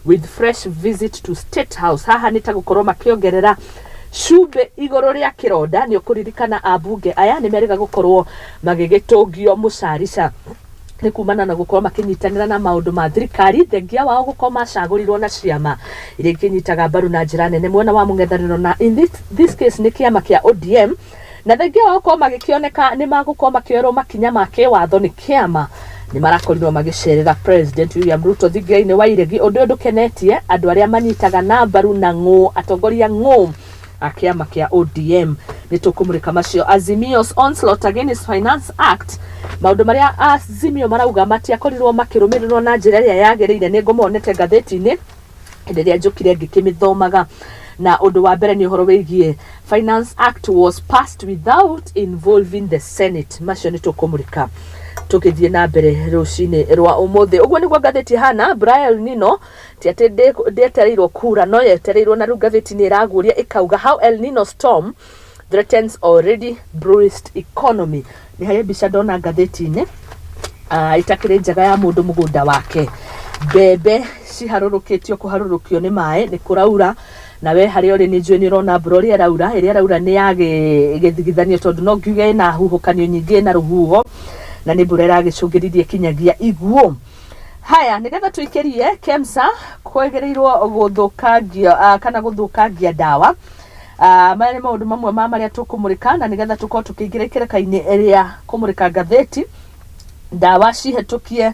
With fresh visit to State House, haha nĩ ta gũkorwo makĩongerera cumbĩ igũrũ rĩa kĩronda. Nĩ ũkũririkana ambunge aya nĩ merĩga gũkorwo magĩgĩtũngio mũcarica nĩ kumana na gũkorwo makĩnyitanĩra na maũndũ ma thirikari, thengia wao gũkorwo macagũrirwo na ciama iria ikĩnyitaga mbaru na njĩra nene mwena wa mũng'ethanĩro, na in this case nĩ kĩama kĩa ODM, na thengia wao gũkorwo magĩkĩoneka nĩ magũkorwo makĩoerwo makinya ma kĩwatho nĩ kĩama, nĩ marakorirwo magĩcerera President William Ruto thingira-inĩ wa iregi. Ũndũ ũyũ ndũkenetie andũ arĩa manyitaga na mbaru na ng'ũ atongoria ng'ũ a kĩama kĩa ODM. Nĩ tũkũmũrĩka macio. Azimio's onslaught against Finance Act, maũndũ marĩa Azimio marauga matiakorirwo makĩrũmĩrĩrwo na njĩra ĩrĩa yagĩrĩire, nĩ ngũmonete ngathĩti-inĩ hĩndĩ ĩrĩa njũkire ngĩkĩmĩthomaga. Na ũndũ wa mbere nĩ ũhoro wĩgiĩ Finance Act was passed without involving the Senate. Macio nĩ tũkũmũrĩka tũgĩthiĩ na mbere rũcinĩ rwa ũmũthĩ. Ũguo nĩguo ngathĩti hana. Mbura ya El Nino ti atĩ ndĩetereirwo kura, no yetereirwo, na rĩu ngathĩti nĩ ĩraguũria ĩkauga how El Nino storm threatens already bruised economy. Nĩ harĩ mbica ndona ngathĩti-inĩ itakĩrĩ njega ya mũndũ mũgũnda wake, mbembe ciharũrũkĩtio kũharũrũkio nĩ maĩ. Nĩ kũraura, na we harĩa ũrĩ nĩ njũĩ nĩ ũrona mbura ũrĩa ĩraura. Ĩrĩa ĩraura nĩ ya gĩthigithanio, tondũ no ngiuge ĩna huhũkanio nyingĩ na rũhuho, na nĩ mbura ĩragĩcũngĩrĩria kinyagia iguũ. Haya, nĩgetha tũikĩrie, KEMSA kwagĩrĩirwo gũthũkangia kana gũthũkangia ndawa. Maya nĩ maũndũ mamwe ma marĩa tũkũmũrĩka, na nĩgetha tũkorwo tũkĩingĩra ikereka-inĩ rĩa kũmũrĩka ngathĩti. Ndawa cihetũkie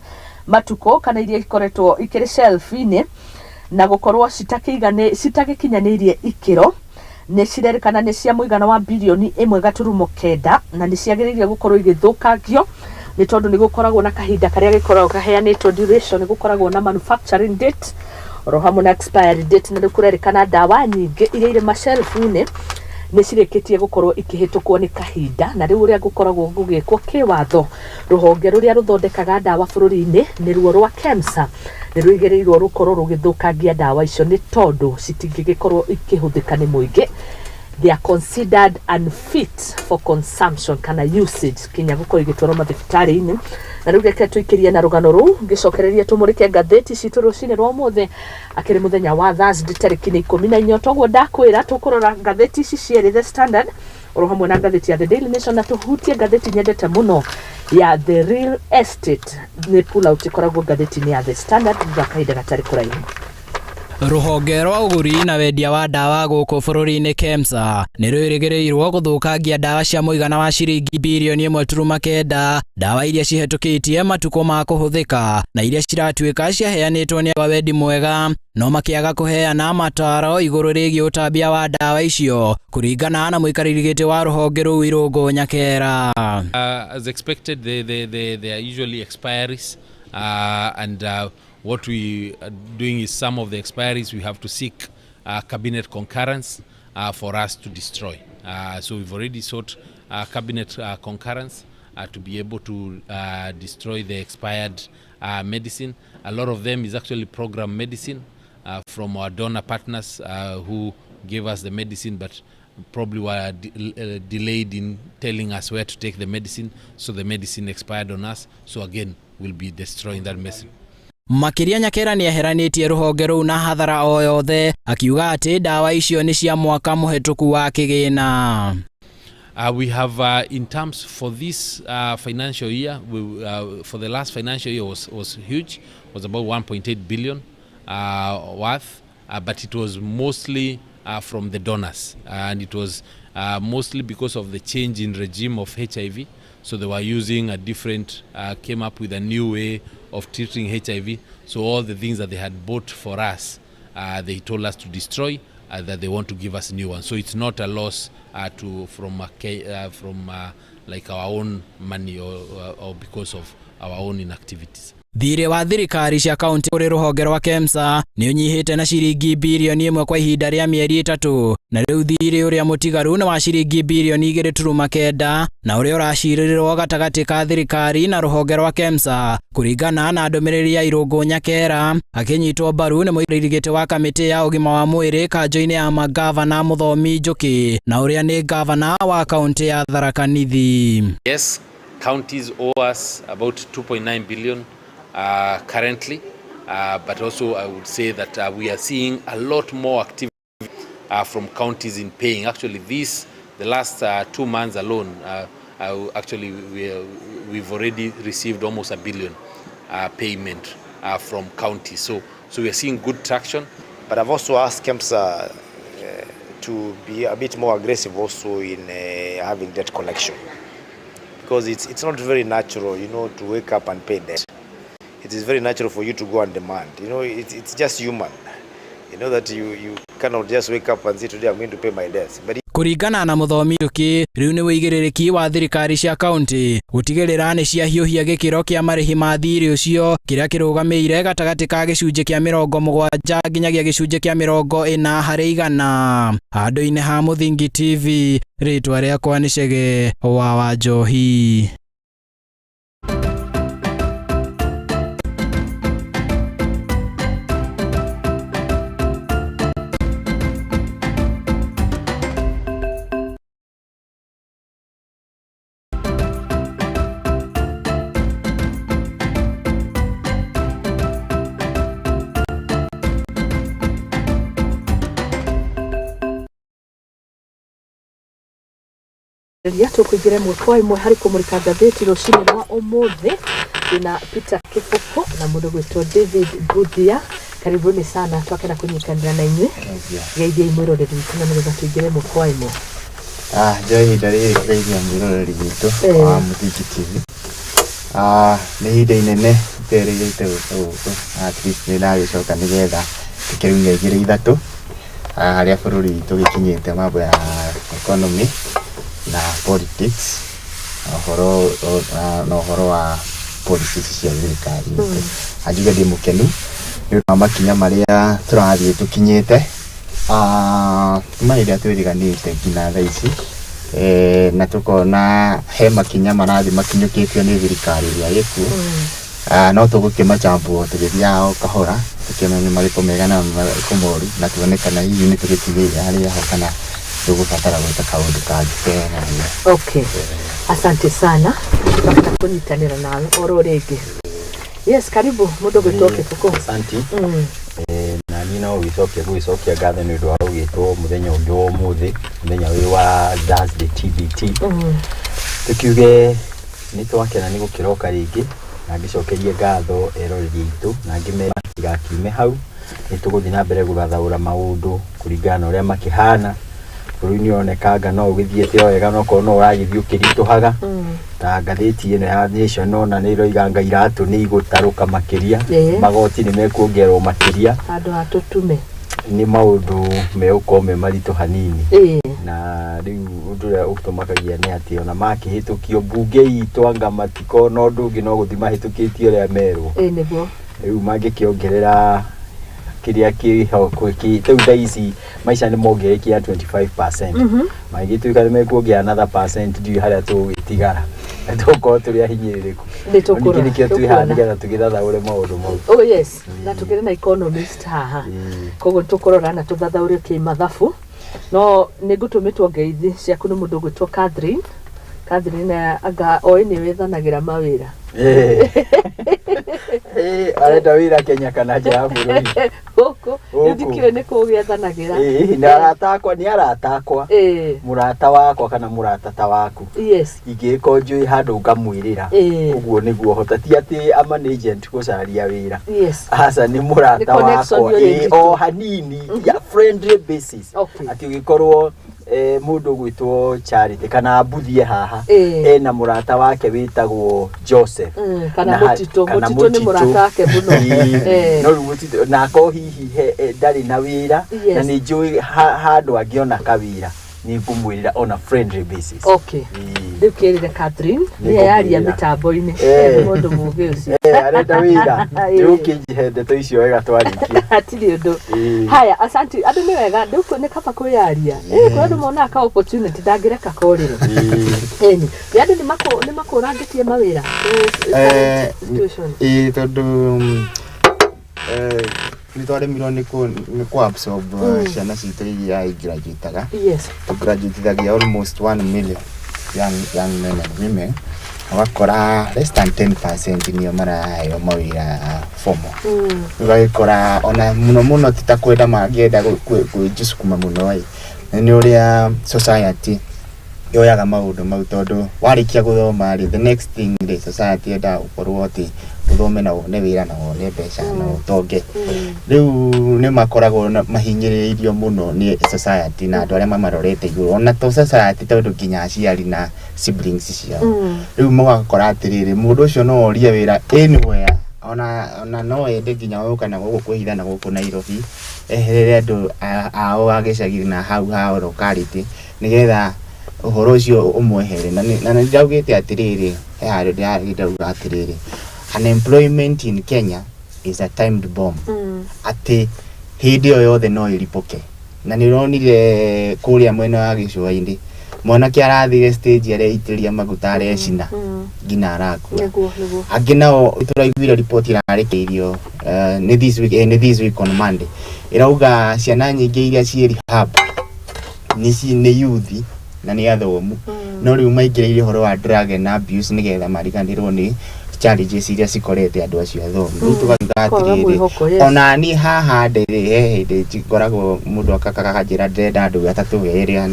matukũ kana iria ikoretwo ikĩrĩ shelf-inĩ na gũkorwo citagĩkinyanĩirie ikĩro nĩ cirerĩkana nĩ cia mũigana wa 1.9 birioni, na nĩ ciagĩrĩire gũkorwo igĩthũkangio, nĩ tondũ nĩ gũkoragwo na kahinda karĩa gĩkoragwo kaheanĩtwo duration, nĩ gũkoragwo na manufacturing date oro hamwe na expiry date. Na rĩu kũrerĩkana ndawa nyingĩ iria irĩ mashelf-inĩ nĩ cirĩkĩtie gũkorwo ikĩhĩtũkwo nĩ kahinda. Na rĩu ũrĩa gũkoragwo gũgĩkwo kĩwatho, rũhonge rũrĩa rũthondekaga ndawa bũrũri-inĩ, nĩruo rwa KEMSA, nĩ rwĩgĩrĩirwo rũkorwo rũgĩthũkangia ndawa icio, nĩ tondũ citingĩgĩkorwo ikĩhũthĩka nĩ mũingĩ. They are considered unfit for consumption kana usage, kinya gũkorwo igĩtwarwo mathibitarĩ-inĩ. Na rĩu reke tũikĩrie na rũgano rũu, ngĩcokereria tũmũrĩke ngathĩti citũ rũcinĩ rwa ũmũthĩ, akĩrĩ mũthenya wa Thursday, tarĩki nĩ 14. Toguo ndakwĩra, tũkũrora ngathĩti ici cierĩ, The Standard oro hamwe na ngathĩti ya The Daily Nation, na tũhutie ngathĩti nyendete mũno ya The Real Estate. Nĩ pull out ĩkoragwo ngathĩti-inĩ ya The Standard thutha wa kahinda gatarĩ kũraihu. Rũhonge rwa ũgũri na wendia wa ndawa gũkũ bũrũri-inĩ KEMSA nĩ rwĩrĩgĩrĩirwo gũthũkangia ndawa cia mũigana wa ciringi 1.9 birioni, ndawa iria cihetũkĩtie matukũ ma kũhũthĩka na iria ciratuĩka ciaheanĩtwo nĩ wendi mwega no makĩaga kũheana mataro igũrũ rĩgiĩ ũtambia wa ndawa icio, kũringana na mũikarĩri gĩtĩ wa rũhonge rũu Irũngũ Nyakera. As expected, they are usually expiries, and what we are doing is some of the expiries we have to seek cabinet concurrence for us to destroy. So we've already sought cabinet concurrence to be able to destroy the expired medicine. A lot of them is actually program medicine from our donor partners who gave us the medicine but probably were delayed in telling us where to take the medicine, so the medicine expired on us. So again, we'll be destroying that medicine. Makĩria Nyakera nĩ eheranĩtie rũhonge rũu na hathara o yothe, akiuga atĩ ndawa icio nĩ cia mwaka mũhetũku wa kĩgĩna. We have, in terms for this financial year, for the last financial year was huge, was about 1.8 billion worth, but it was mostly from the donors, and it was mostly because of the change in regime of HIV. So they were using a different, came up with a new way of treating HIV. So all the things that they had bought for us, they told us to destroy, that they want to give us new ones. So it's not a loss to from from like our own money or because of our own inactivities. Thirĩ wa thirikari cia kaunti kũrĩ rũhonge rwa KEMSA nĩ ũnyihĩte na ciringi 1 birioni kwa ihinda rĩa mĩeri 3, na rĩu thirĩ ũrĩa mũtigaru nĩ wa ciringi 2.9 birioni, na ũrĩa ũracirĩrwo gatagatĩ ka thirikari na rũhonge rwa KEMSA, kũringana na ndũmĩrĩri ya Irũngũ Nyakera, akĩnyitwo mbaru nĩ mũikarĩri gĩtĩ wa kamĩtĩ ya ũgima wa mwĩrĩ kanjo-inĩ ya mangavana Mũthomi Njũkĩ, na ũrĩa nĩ ngavana wa kaunti ya Tharaka Nithi. Yes, counties owe us about 2.9 billion currently. But also I would say that we are seeing a lot more activity from counties in paying. Actually, the last 2 months alone, actually we've already received almost 1 billion payment from counties. So we are seeing good traction. But I've also asked KEMSA to be a bit more aggressive also in having debt collection. Because it's not very natural to wake up and pay debt. It is very natural for you to go and demand. It's just human. You know that you cannot just wake up and say, "Today I'm going to pay my debts." But Kũringana na mũthomi Njuki, rĩu nĩ wĩigĩrĩrĩki wa thirikari cia kaunti gũtigĩrĩra nĩ ciahiũhia gĩkĩro kĩa marĩhi ma thirĩ ũcio kĩrĩa kĩrũgamĩire gatagatĩ ka 70% nginyagia 40%. Handũ-inĩ ha Mũthingi TV, rĩtwa rĩakwa nĩ Chege wa Wanjohi. Rĩrĩa tũkũingĩra ĩmwe kwa ĩmwe harĩ kũmũrĩka ngathĩti rũcinĩ rwa ũmũthĩ, ndĩna Peter Kĩbũkũ na mũndũ gwĩtwo David Guthia. Karibuni sana, twakena kũnyitanĩra na inyuĩ. Geithiai mwĩroreri witũ na nĩgetha tũingĩre ĩmwe kwa ĩmwe. Ah, njoe ihinda rĩrĩ kũgeithia mwĩroreri witũ wa Mũthingi TV. Ah, nĩ ihinda inene iterĩgĩte gũka gũkũ. At least nĩ ndagĩcoka nĩgetha tũkĩrunge igĩrĩ ithatũ, harĩa bũrũri witũ gĩkinyĩte mambo ya economy na politics na ũhoro na ũhoro wa policies cia thirikari itũ. Anjuge ndĩ mũkenu nĩ ũndũ wa makinya marĩa tũrathiĩ tũkinyĩte, kuma hĩndĩ ĩrĩa twĩriganĩte nginya thaa ici, na tũkona he makinya marathiĩ makinyũkĩtio nĩ thirikari ĩrĩa ĩkuo. No tũgũkĩmachambua tũgĩthiaga o kahora, tũkĩmenya marĩkũ mega na marĩkũ moru, na tuone kana hihi nĩ tũgĩtigĩire harĩa ho kana tũgũbatara gwĩka kaũndũ kangĩ kega. Okay, asante sana, twakena kũnyitanĩra nawe oro rĩngĩ. Yes, karibu mũndũ gwĩtwo Kĩbũkũ. Asante. Na niĩ no gũgĩcokia ngatho nĩ ũndũ wa gũgĩtwo mũthenya ũngĩ wa ũmũthĩ, mũthenya ũyũ wa Thursday TBT. Tũkiuge nĩ twakena nĩ gũkĩroka rĩngĩ, na ngĩcokerie ngatho eroreri aitũ na ngĩmera matigakiume hau. Nĩ tũgũthiĩ na mbere gũthathaũra maũndũ kũringana na ũrĩa makĩhana bũrũri-inĩ. Ũronekanga no ũgĩthiĩte o wega, no korwo no ũragĩthiĩ ũkĩritũhaga, ta ngathĩti ĩno ya Nation ona nĩ ĩroiga anga iratũ nĩ igũtarũka makĩria, magoti nĩ mekuongererwo makĩria. Handũ ha tũtume. Nĩ maũndũ megũkorwo me maritũ hanini. Na rĩu ũndũ ũrĩa ũtũmakagia nĩ atĩ ona makĩhĩtũkio mbunge itũ, anga matikona ũndũ ũngĩ no gũthiĩ mahĩtũkĩtie ũrĩa merwo. Ĩĩ, nĩguo. Rĩu mangĩkĩongerera kĩrĩa kĩho rĩu thaa ici maica nĩ mongererekia 25%, mangĩtuĩka nĩ mekuongerera another percent, ndiũĩ harĩa tũgũgĩtigara na tũgũkorwo tũrĩ ahinyĩrĩrĩku. Nĩ tũkũrora, Ningĩ nĩkĩo twĩ haha tũkuona. nĩgetha tũgĩthathaũre maũndũ mau. Oh yes, na tũkĩrĩ na economist haha, koguo tũkũrora na tũthathaũre kĩmathabu. No nĩ ngũtũmĩtwo ngeithi ciaku nĩ mũndũ ũgwĩtwo Catherine. Catherine, anga oĩ nĩ wĩthanagĩra mawĩra. Arenda wĩra Kenya kana nja ya bũrũri? Gũkũ rĩu. Gũkũ. Ndikĩũĩ nĩ kũ ũgĩethanagĩra. Nĩ arata akwa, nĩ arata akwa. Mũrata wakwa kana mũrata ta waku, ingĩgĩkorwo njũĩ handũ ngamwĩrĩra. Ũguo nĩguo hota, ti atĩ I'm an agent gũcaria wĩra. Aca, nĩ mũrata Nĩ connection wakwa. ũrĩ nditũ. O hanini ya friendly basis, atĩ ũgĩkorwo mũndũ ũgwĩtwo Charity kana Mbuthie haha ena mũrata wake wĩtagwo Joseph. Kana Mũtitũ. Kana Mũtitũ nĩ mũrata wake mũno. No rĩu Mũtitũ nako hihi ndarĩ na wĩra, na nĩ njũĩ handũ angĩona kawĩra, nĩ ngũmwĩrĩra on a friendly basis. Rĩu kĩrĩre Catherine nĩye yaria Nĩngũmwĩrĩra. mĩtambo-inĩ. Nĩ mũndũ mũũgĩ ũcio. Arenda wĩra, nĩ ũkĩnjihe ndeto icio wega twarĩkia. Hatirĩ ũndũ. Haya, asante. Andũ nĩ wega rĩu nĩ kaba kwĩyaria. Kũrĩ andũ monaga ka opportunity ndangĩreka korĩre. Ĩni nĩ andũ nĩ makũrangĩtie mawĩra. Current situation. Ĩĩ, tondũ nĩ twaremirwo nĩ kũ absorb ciana citũ iria igraduataga. Tũgraduatithagia almost 1 million young men and women. Ũgakora less than 10% nĩo maraheo mawĩra formal. Ũgagĩkora ona mũno mũno ti ta kwenda mangĩenda kwĩjicukuma mũno ĩ, nĩ ũrĩa society yoyaga maũndũ mau, tondũ warĩkia gũthoma rĩ, the next thing rĩ, society yendaga gũkorwo atĩ ũthome na wone wĩra na wone mbeca na ũtonge. Rĩu nĩ makoragwo mahinyĩrĩirio mũno nĩ society na andũ arĩa mamarorete igũrũ, ona to society, tondũ nginya aciari na siblings ciao. Rĩu mũgakora atĩrĩrĩ, mũndũ ũcio no orie wĩra anywhere, ona no ende nginya gũka na gũkũ kwĩhitha na gũkũ Nairobi, eherere andũ ao a gĩcagi na hau hao locality, nĩgetha ũhoro ũcio ũmwehere. Na nĩ ndaugĩte atĩrĩrĩ, he handũ ndĩrarĩ ndauga atĩrĩrĩ, unemployment in Kenya is a timed bomb, atĩ hĩndĩ o yothe no ĩripũke. Na nĩ ũronire kũrĩa mwena wa gĩcũa-inĩ, mwanake arathire stage areitĩrĩria maguta, arecina nginya arakua. Nĩguo, nĩguo. Angĩ nao tũraiguire riboti ĩrarekereirio nĩ this week, nĩ this week on Monday, ĩrauga ciana nyingĩ iria ciĩ rehab nĩ youth na nĩ athomu, no rĩu maingĩrĩire ũhoro wa drug and abuse nĩgetha mariganĩrwo nĩ challenges iria cikorete andũ acio athomu. Rĩu tũgakiuga Kwaga atĩrĩrĩ, mwĩhoko, yes. ona niĩ haha ndĩrĩ, he hĩndĩ ngoragwo mũndũ akakanjĩra ndĩrenda andũ atatũ erĩ,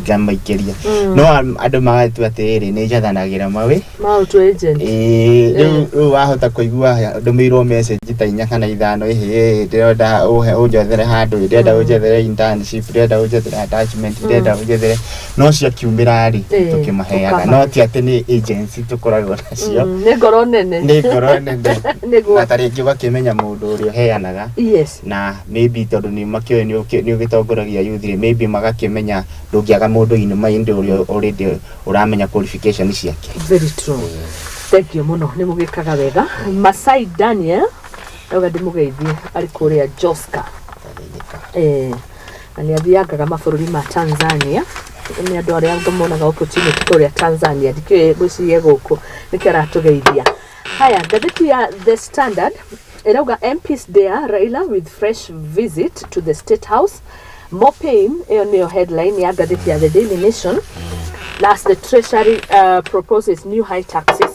ngamaikĩria, no andũ magatua atĩrĩrĩ, nĩ njathanagĩra mawĩ Maũndũ agent. Ĩĩ, rĩu wahota kũigua ndũmĩirwo message ta inya kana ithano, ĩhĩ, ndĩrenda ũhe ũnjethere handũ, ndĩrenda ũnjethere internship, ndĩrenda ũnjethere attachment, ndĩrenda ũnjethere, no ciakiumĩra rĩ, tũkĩmaheaga. No ti atĩ nĩ agency tũkoragwo nacio. Nĩ ngoro nene. Nĩ ngoro nene. Na ta rĩngĩ ũgakĩmenya mũndũ ũrĩa ũheanaga, na maybe tondũ nĩ makĩũĩ nĩ ũgĩtongoragia youth rĩ, maybe magakĩmenya ndũngĩaga mũndũ in mind ũrĩa already ũramenya qualification ciake. Very true. Thank you mũno, nĩ mũgĩkaga wega. Masai Daniel auga ndĩmũgeithie arĩ kũrĩa Joska. Na nĩ athiangaga mabũrũri ma Tanzania, nĩ andũ arĩa monaga opportunity kũrĩa Tanzania, ndikĩũĩ, ngwĩciria gũkũ nĩkĩo aratũgeithia. Haya, ngathĩti ya The Standard ĩrauga MPs dare Raila with fresh visit to the State House, more pain. Ĩyo nĩyo headline ya ngathĩti ya The Daily Nation. Na as the Treasury proposes new high taxes,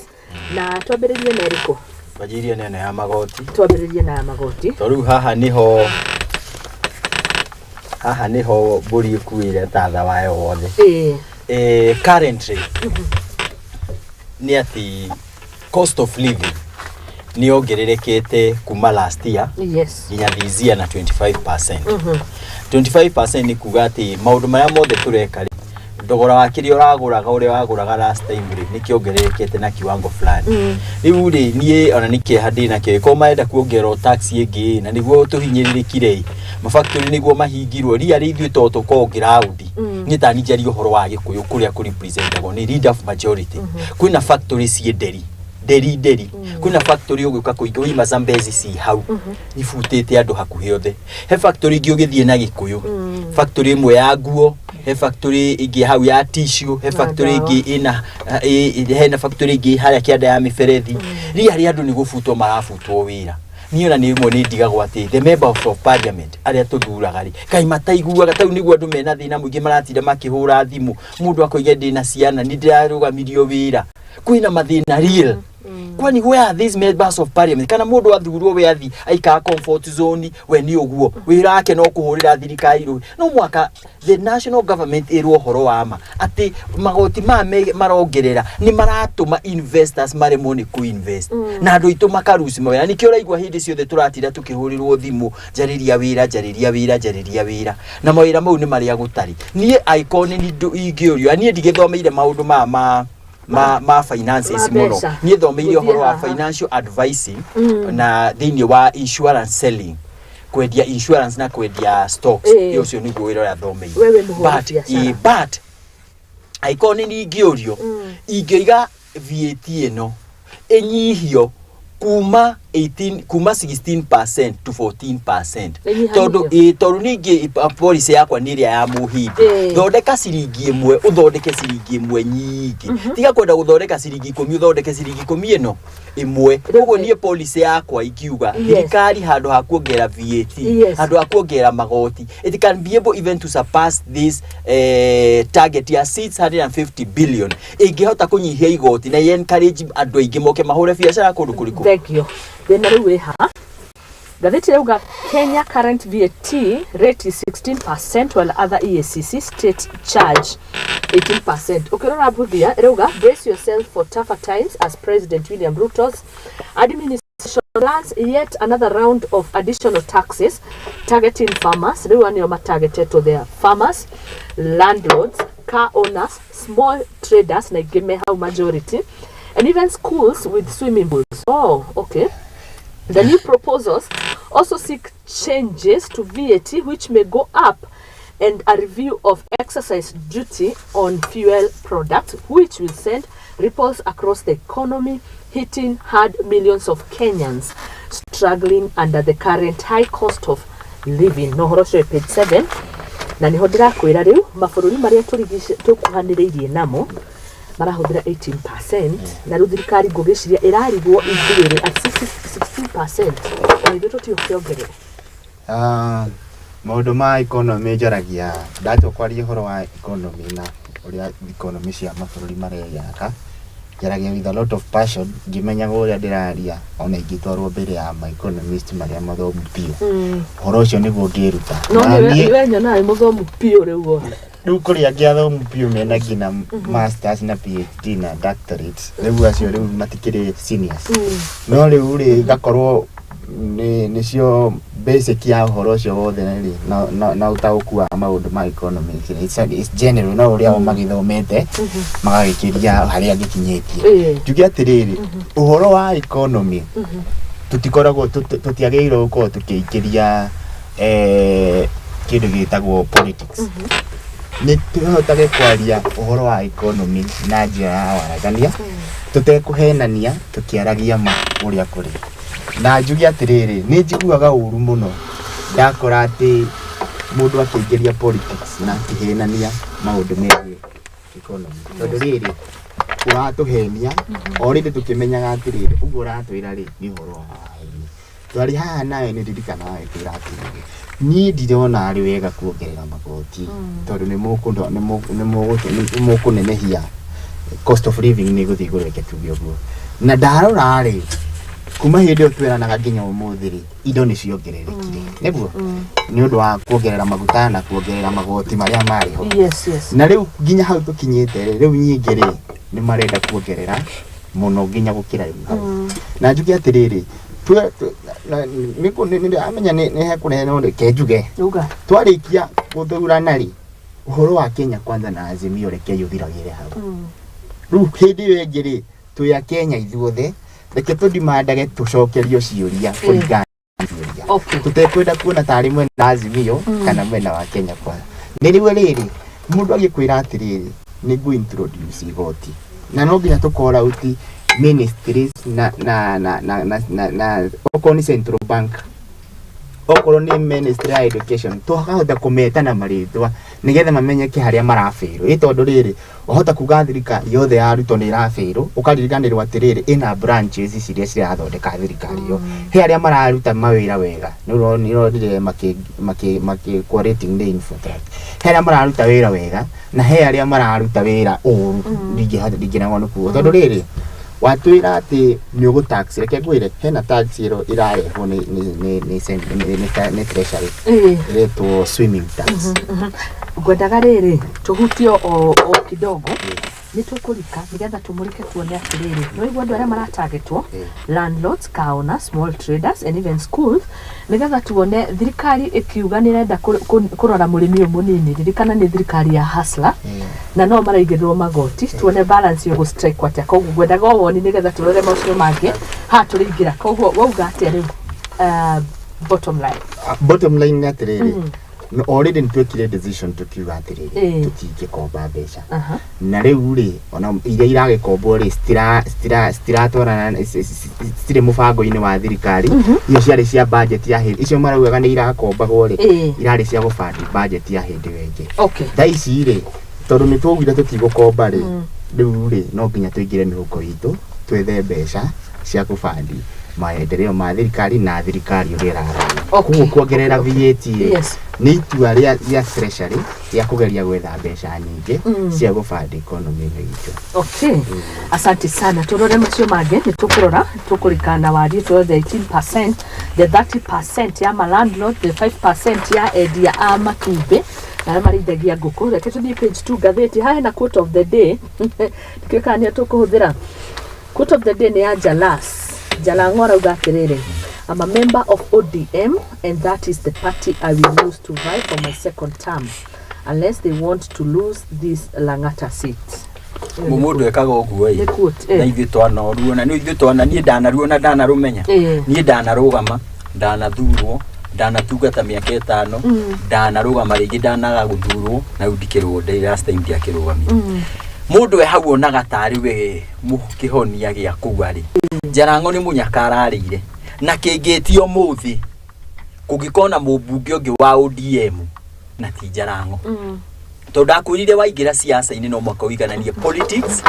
na twambĩrĩrie na ĩrĩkũ? Wanjirie nene ya magoti. Twambĩrĩrie na ya magoti. To rĩu haha nĩho mbũri ĩkuĩre tatha wayo wothe. Currently nĩ atĩ cost of living nĩ yongererekete kuma last year nginya this year na 25%. 25% nĩ kuga atĩ maũndũ marĩa mothe tũreka rĩ, thogora wa kĩrĩa ũragũraga, ũrĩa wagũraga last time rĩ, nĩ kĩongererekete na kiwango fulani. Rĩu rĩ, niĩ ona nĩ kĩeha ndĩ nakĩo ĩkorwo marenda kuongererwo tax ĩngĩ na nĩguo tũhinyĩrĩrĩkire ĩ, mafactory nĩguo mahingirwo ria rĩ, ithuĩ to tũkorwo ground. Niĩ tani njarie ũhoro wa Gĩkũyũ kũrĩa kũ representagwo nĩ leader of majority, kwĩna factory ciĩ Nderi, Nderi, Nderi, kwĩna factory ũgĩũka kũingĩ wima Zambezi ci hau ibutĩte andũ hakuhĩ othe. He factory ingĩ ũgĩthiĩ na Gĩkũyũ, factory ĩmwe ya nguo, he factory ĩngĩ hau ya tissue, he Na factory ndawa. ĩngĩ ĩna hena factory ĩngĩ harĩa kĩanda ya mĩberethi. Ria rĩa andũ nĩ gũbutwo marabutwo wĩra. Niĩ ona nĩ rĩmwe nĩ ndigagwo atĩ the members of parliament arĩa tũthuraga rĩ, kaĩ mataiguaga tau nĩguo andũ mena thĩna mũingĩ maratinda makĩhũra thimũ, mũndũ akoiga ndĩna ciana, nĩ ndĩrarũgamirio wĩra, kwĩna mathĩna real. Kwani where are these members of parliament? Kana mũndũ athurwo we athi aikara comfort zone, we nĩ ũguo wĩra wake no kũhũrĩra thirikari rũĩ. No mwaka the national government ĩrwo ũhoro wa ma atĩ magoti maya marongerera nĩ maratũma investors maremwo nĩ kũ-invest na andũ aitũ makaruci mawĩra. Nĩkĩo ũraigua hĩndĩ ciothe tũratinda tũkĩhũrĩrwo thimũ, njarĩria wĩra, njarĩria wĩra, njarĩria wĩra, na mawĩra mau nĩ marĩa gũtarĩ. Niĩ angĩkorwo nĩ ingĩũrio, niĩ ndigĩthomeire maũndũ maya ma finances Ma mũno. mbeca. Niĩ thomeire Gũthiĩ ũhoro wa haha. financial advising na thĩinĩ wa insurance selling, kwendia insurance na kwendia stocks. Ũcio nĩguo wĩra ũrĩa thomeire. Wewe mũhũri But, biacara. but angĩkorwo nĩ niĩ ingĩũrio, ingĩoiga VAT ĩno ĩnyihio kuma 18 kuma 16% to 14%. Ĩnyihanyihe. Tondũ ĩ tondũ ningĩ policy yakwa nĩ ĩrĩa ya mũhindi. Thondeka ciringi 1, ũthondeke ciringi 1 nyingĩ. Tiga kwenda gũthondeka ciringi 10, ũthondeke ciringi 10 ĩno ĩmwe. Koguo niĩ policy yakwa ingiuga thirikari handũ ha kuongerera VAT, handũ ha kuongerera magoti, it can be able even to surpass this target ya 650 billion ĩngĩhota kũnyihia igoti na encourage andũ aingĩ moke mahũre biacara kũndũ kũrĩkũ. Thank you. Thĩna rĩu wĩ haha, ngathĩti ĩrauga Kenya current VAT rate is 16% while other EACC state charge 18%. Ũkĩrora Buthia ĩrauga, "Brace yourself for tougher times as President William Ruto's administration plans yet another round of additional taxes targeting farmers." Rĩu nĩo matargetetwo, their farmers, landlords, car owners, small traders na ingĩ me hau majority, and even schools with swimming pools. Oh, okay. The new proposals also seek changes to VAT, which may go up, and a review of excise duty on fuel products, which will send ripples across the economy, hitting hard millions of Kenyans struggling under the current high cost of living. No ũhoro ũcio wĩ page 7, na nĩho ndĩrakwĩra rĩu mabũrũri marĩa tũkuhanĩrĩirie namo marahũthĩra 18%, na rĩu thirikari ngũgĩciria ĩrarigwo ithuĩ at 16%, o ithuĩ tũtigũkĩongerera. Ah, maũndũ ma economy njaragia ndatua kwaria ũhoro wa economy na ũrĩa economy cia mabũrũri mareyaka, njaragia with a lot of passion, ngĩmenyaga ũrĩa ndĩraria ona ingĩtwarwo mbere ya ma economist marĩa mathomu biũ, ũhoro ũcio nĩguo ngĩruta. No Na nĩ we nyonaga wĩ mũthomu biũ rĩu ona. Rĩu kũrĩ angĩ athomu biũ mena nginya masters na PhD na doctorates. Rĩu acio rĩu matikĩrĩ seniors, no rĩu rĩ gakorwo nĩ nĩcio basic ya ũhoro ũcio wothe rĩ na ũtaũku wa maũndũ ma economy. It's general, no ũrĩa o magĩthomete magagĩkĩria harĩa gĩkinyĩtie. Njuge atĩrĩrĩ, ũhoro wa economy tũtikoragwo tũtiagĩrĩirwo gũkorwo tũkĩingĩria kĩndũ gĩtagwo politics. Nĩ tũhotage kwaria ũhoro wa economy na njĩra ya waragania, tũtekũhenania, tũkĩaragia ma ũrĩa kũrĩ. Na njuge atĩrĩrĩ, nĩ njiguaga ũru mũno ndakora atĩ mũndũ akĩingĩria politics na akĩhenania maũndũ megiĩ economy, tondũ rĩrĩ ũratũhenia o rĩndĩ tũkĩmenyaga atĩrĩrĩ ũguo ũratwĩra rĩ nĩ ũhoro wa waheni. Twarĩ haha nawe nĩ ndirikanaga wĩkwĩra atĩrĩrĩ, niĩ ndirona arĩ wega kuongerera magoti tondũ nĩ mũkũnenehia cost of living, nĩ gũthiĩ igũrũ, reke tuge ũguo. Na ndarora rĩ, kuma hĩndĩ ĩyo tweranaga nginya ũmũthĩ rĩ, indo nĩ ciongererekire nĩguo nĩ ũndũ wa kuongerera maguta na kuongerera magoti marĩa marĩ ho. Na rĩu nginya hau tũkinyĩte rĩ, rĩu nyingĩ rĩ nĩ marenda kuongerera mũno nginya gũkĩra rĩu hau. Na njuge atĩrĩrĩ, amenya nĩ hekũrehe, no reke njuge. Uga. Twarĩkia gũthurana rĩ, ũhoro wa Kenya Kwanza na Azimio reke ũthiragĩre hau. Rĩu hĩndĩ ĩyo ĩngĩ rĩ, twĩ a Kenya ithuothe, reke tũdimandage tũcokerio ciũria kũringana na ciũria, tũtekwenda kuona tarĩ mwena wa Azimio kana mwena wa Kenya Kwanza. Nĩ rĩu rĩrĩ mũndũ agĩkwĩra atĩrĩrĩ, nĩ ngũ introduce igoti, na no nginya tũ call out ministries na okorwo nĩ central bank, okorwo nĩ ministry ya education, tũkahota kũmeta na marĩtwa nĩgetha mamenyeke harĩa marabĩrwo. Ĩ tondũ rĩrĩ wahota kuga thirikari yothe ya Ruto nĩ ĩrabĩrwo, ũkariganĩrwo atĩrĩrĩ ĩna branches ciria cirathondeka thirikari ĩyo, he arĩa mararuta mawĩra wega, nĩ ũronire makĩ kwa rating nĩ Infotrak, he arĩa mararuta wĩra wega na he arĩa mararuta wĩra ũru. Ndingĩremwo nĩ kuga tondũ rĩrĩ watwĩra atĩ nĩ ũgũ tax, reke ngwĩre hena tax ĩro ĩrarehwo nĩ treasury ĩretwo swimming tax. Ngwendaga rĩrĩ tũhutie o kidogo, nĩ tũkũrika nĩgetha tũmũrĩke tuone atĩrĩrĩ, nĩ waigua andũ arĩa maratagetwo, landlords, car owners, small traders and even schools, nĩgetha tuone thirikari ĩkiuga nĩ ĩrenda kũrora mũrĩmi ũyũ mũnini. Ririkana nĩ thirikari ya hustler na no maraigĩrĩrwo magoti, tuone balance ĩyo strike atĩa. Koguo ngwendaga o woni nĩgetha tũrore maũcio mangĩ haha tũrĩingĩra. Koguo wauga atĩa rĩu, bottom line? Bottom line nĩ atĩrĩrĩ, No already nĩ twekire decision tukiuga atĩrĩrĩ, tũtingĩkomba mbeca. Na rĩu rĩ, ona iria iragĩkombwo rĩ, citiratwarana, citirĩ mũbango-inĩ wa thirikari. Icio ciarĩ cia budget ya hĩndĩ icio maraugaga nĩ irakombagwo rĩ, irarĩ cia gũbandi budget ya hĩndĩ ĩyo ĩngĩ. Thaa ici rĩ, tondũ nĩ twaugire tũtigũkomba rĩ, rĩu rĩ, no nginya tũingĩre mĩhuko itũ twethe mbeca cia kũbandi maendeleo ma thirikari na thirikari ũrĩa ĩrarani. Koguo kuongerera VAT rĩ, nĩ itua rĩa treasury rĩa kũgeria gwetha mbeca nyingĩ cia gũbandi economy ĩno itũ. Okay, asante sana. Turore macio mangĩ nĩ tũkũrora, tũkũrikana warie tũrore the 18%, the 30% ya ma landlord, the 5% ya endia a matumbĩ na arĩa marĩithagia ngũkũ. Reke tũthiĩ page 2 ngathĩti haha hena quote of the day. Ndikĩũĩ kana nĩyo tũkũhũthĩra. Quote of the day nĩ ya Jalas Jalang'o, arauga atĩrĩrĩ, "I'm a member of ODM and that is the party I will use to vie for my second term unless they want to lose this Lang'ata seat." Mũndũ ekaga ũguo Nĩ ĩ quote, na ithuĩ twanoruona nĩ ithuĩ twana, niĩ ndanaruona, ndanarũmenya. Niĩ ndanarũgama, ndanathurwo, ndanatungata mĩaka 5, ndanarũgama rĩngĩ, ndanaga gũthurwo, na rĩu ndikĩrwo ndĩ last time ndiakĩrũgamire. Mũndũ e hau onaga tarĩ we kĩhonia gĩa kũu arĩ. Jarango nĩ mũnyaka ararĩire na kĩngĩtio mũthĩ kũngĩkorwo na mũmbunge ũngĩ wa ODM na ti Jarango, tondũ ndakwĩrire waingĩra siasa-inĩ no mwaka ũigananie politics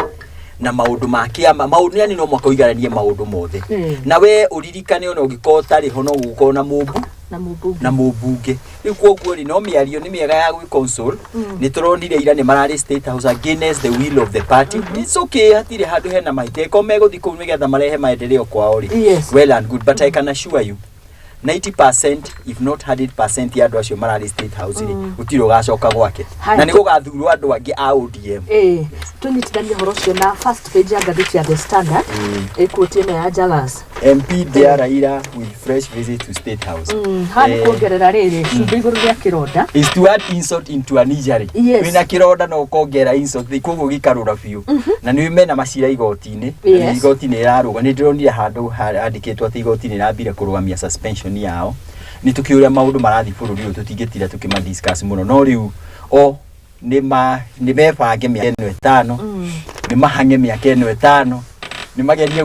na maũndũ ma kĩama, maũndũ yani no mwaka ũigananie maũndũ mothe. Na we ũririkane ona ũngĩkorwo ũtarĩ ho no gũkorwo na mũmbu na mũmbunge. Na mũmbunge rĩu. Koguo rĩ, no mĩario nĩ mĩega ya gwĩ nĩ tũronire ira nĩ mararĩ State House against the will of the party. It's okay, hatirĩ handũ hena mahĩtia. Ko megũthiĩ kũu nĩgetha marehe maendeleo kwao rĩ, well and good, but I can assure you 90% if not 100% ya andũ acio mararĩ State House rĩ, gũtirĩ ũgacoka gwake. Haya. Na nĩ gũgathurwo andũ angĩ a ODM. Ĩĩ, tũnyitithanie ũhoro ũcio na first page ya ngathĩti ya The Standard, ĩkuoti ĩno ya Jalas. MP DR Raila with fresh visit to State House. Haha nĩ kuongerera rĩrĩ cumbĩ igũrũ rĩa kĩronda. Is to add insult into an injury. Wĩna kĩronda no ũkongera insult, koguo gĩkarũra biũ. Na nĩ mena macira igoti-inĩ na nĩ igoti nĩ ĩrarũga. Nĩ ndĩronire handũ handĩkĩtwo atĩ igoti nĩ rĩrambire kũrũgamia suspension yao. Nĩ tũkĩũĩ ũrĩa maũndũ marathiĩ bũrũri ũyũ, tũtingĩtira tũkĩma discuss mũno, no rĩu o nĩ ma nĩ mebange mĩaka ĩno 5, nĩ mahange mĩaka ĩno 5, nĩ magerie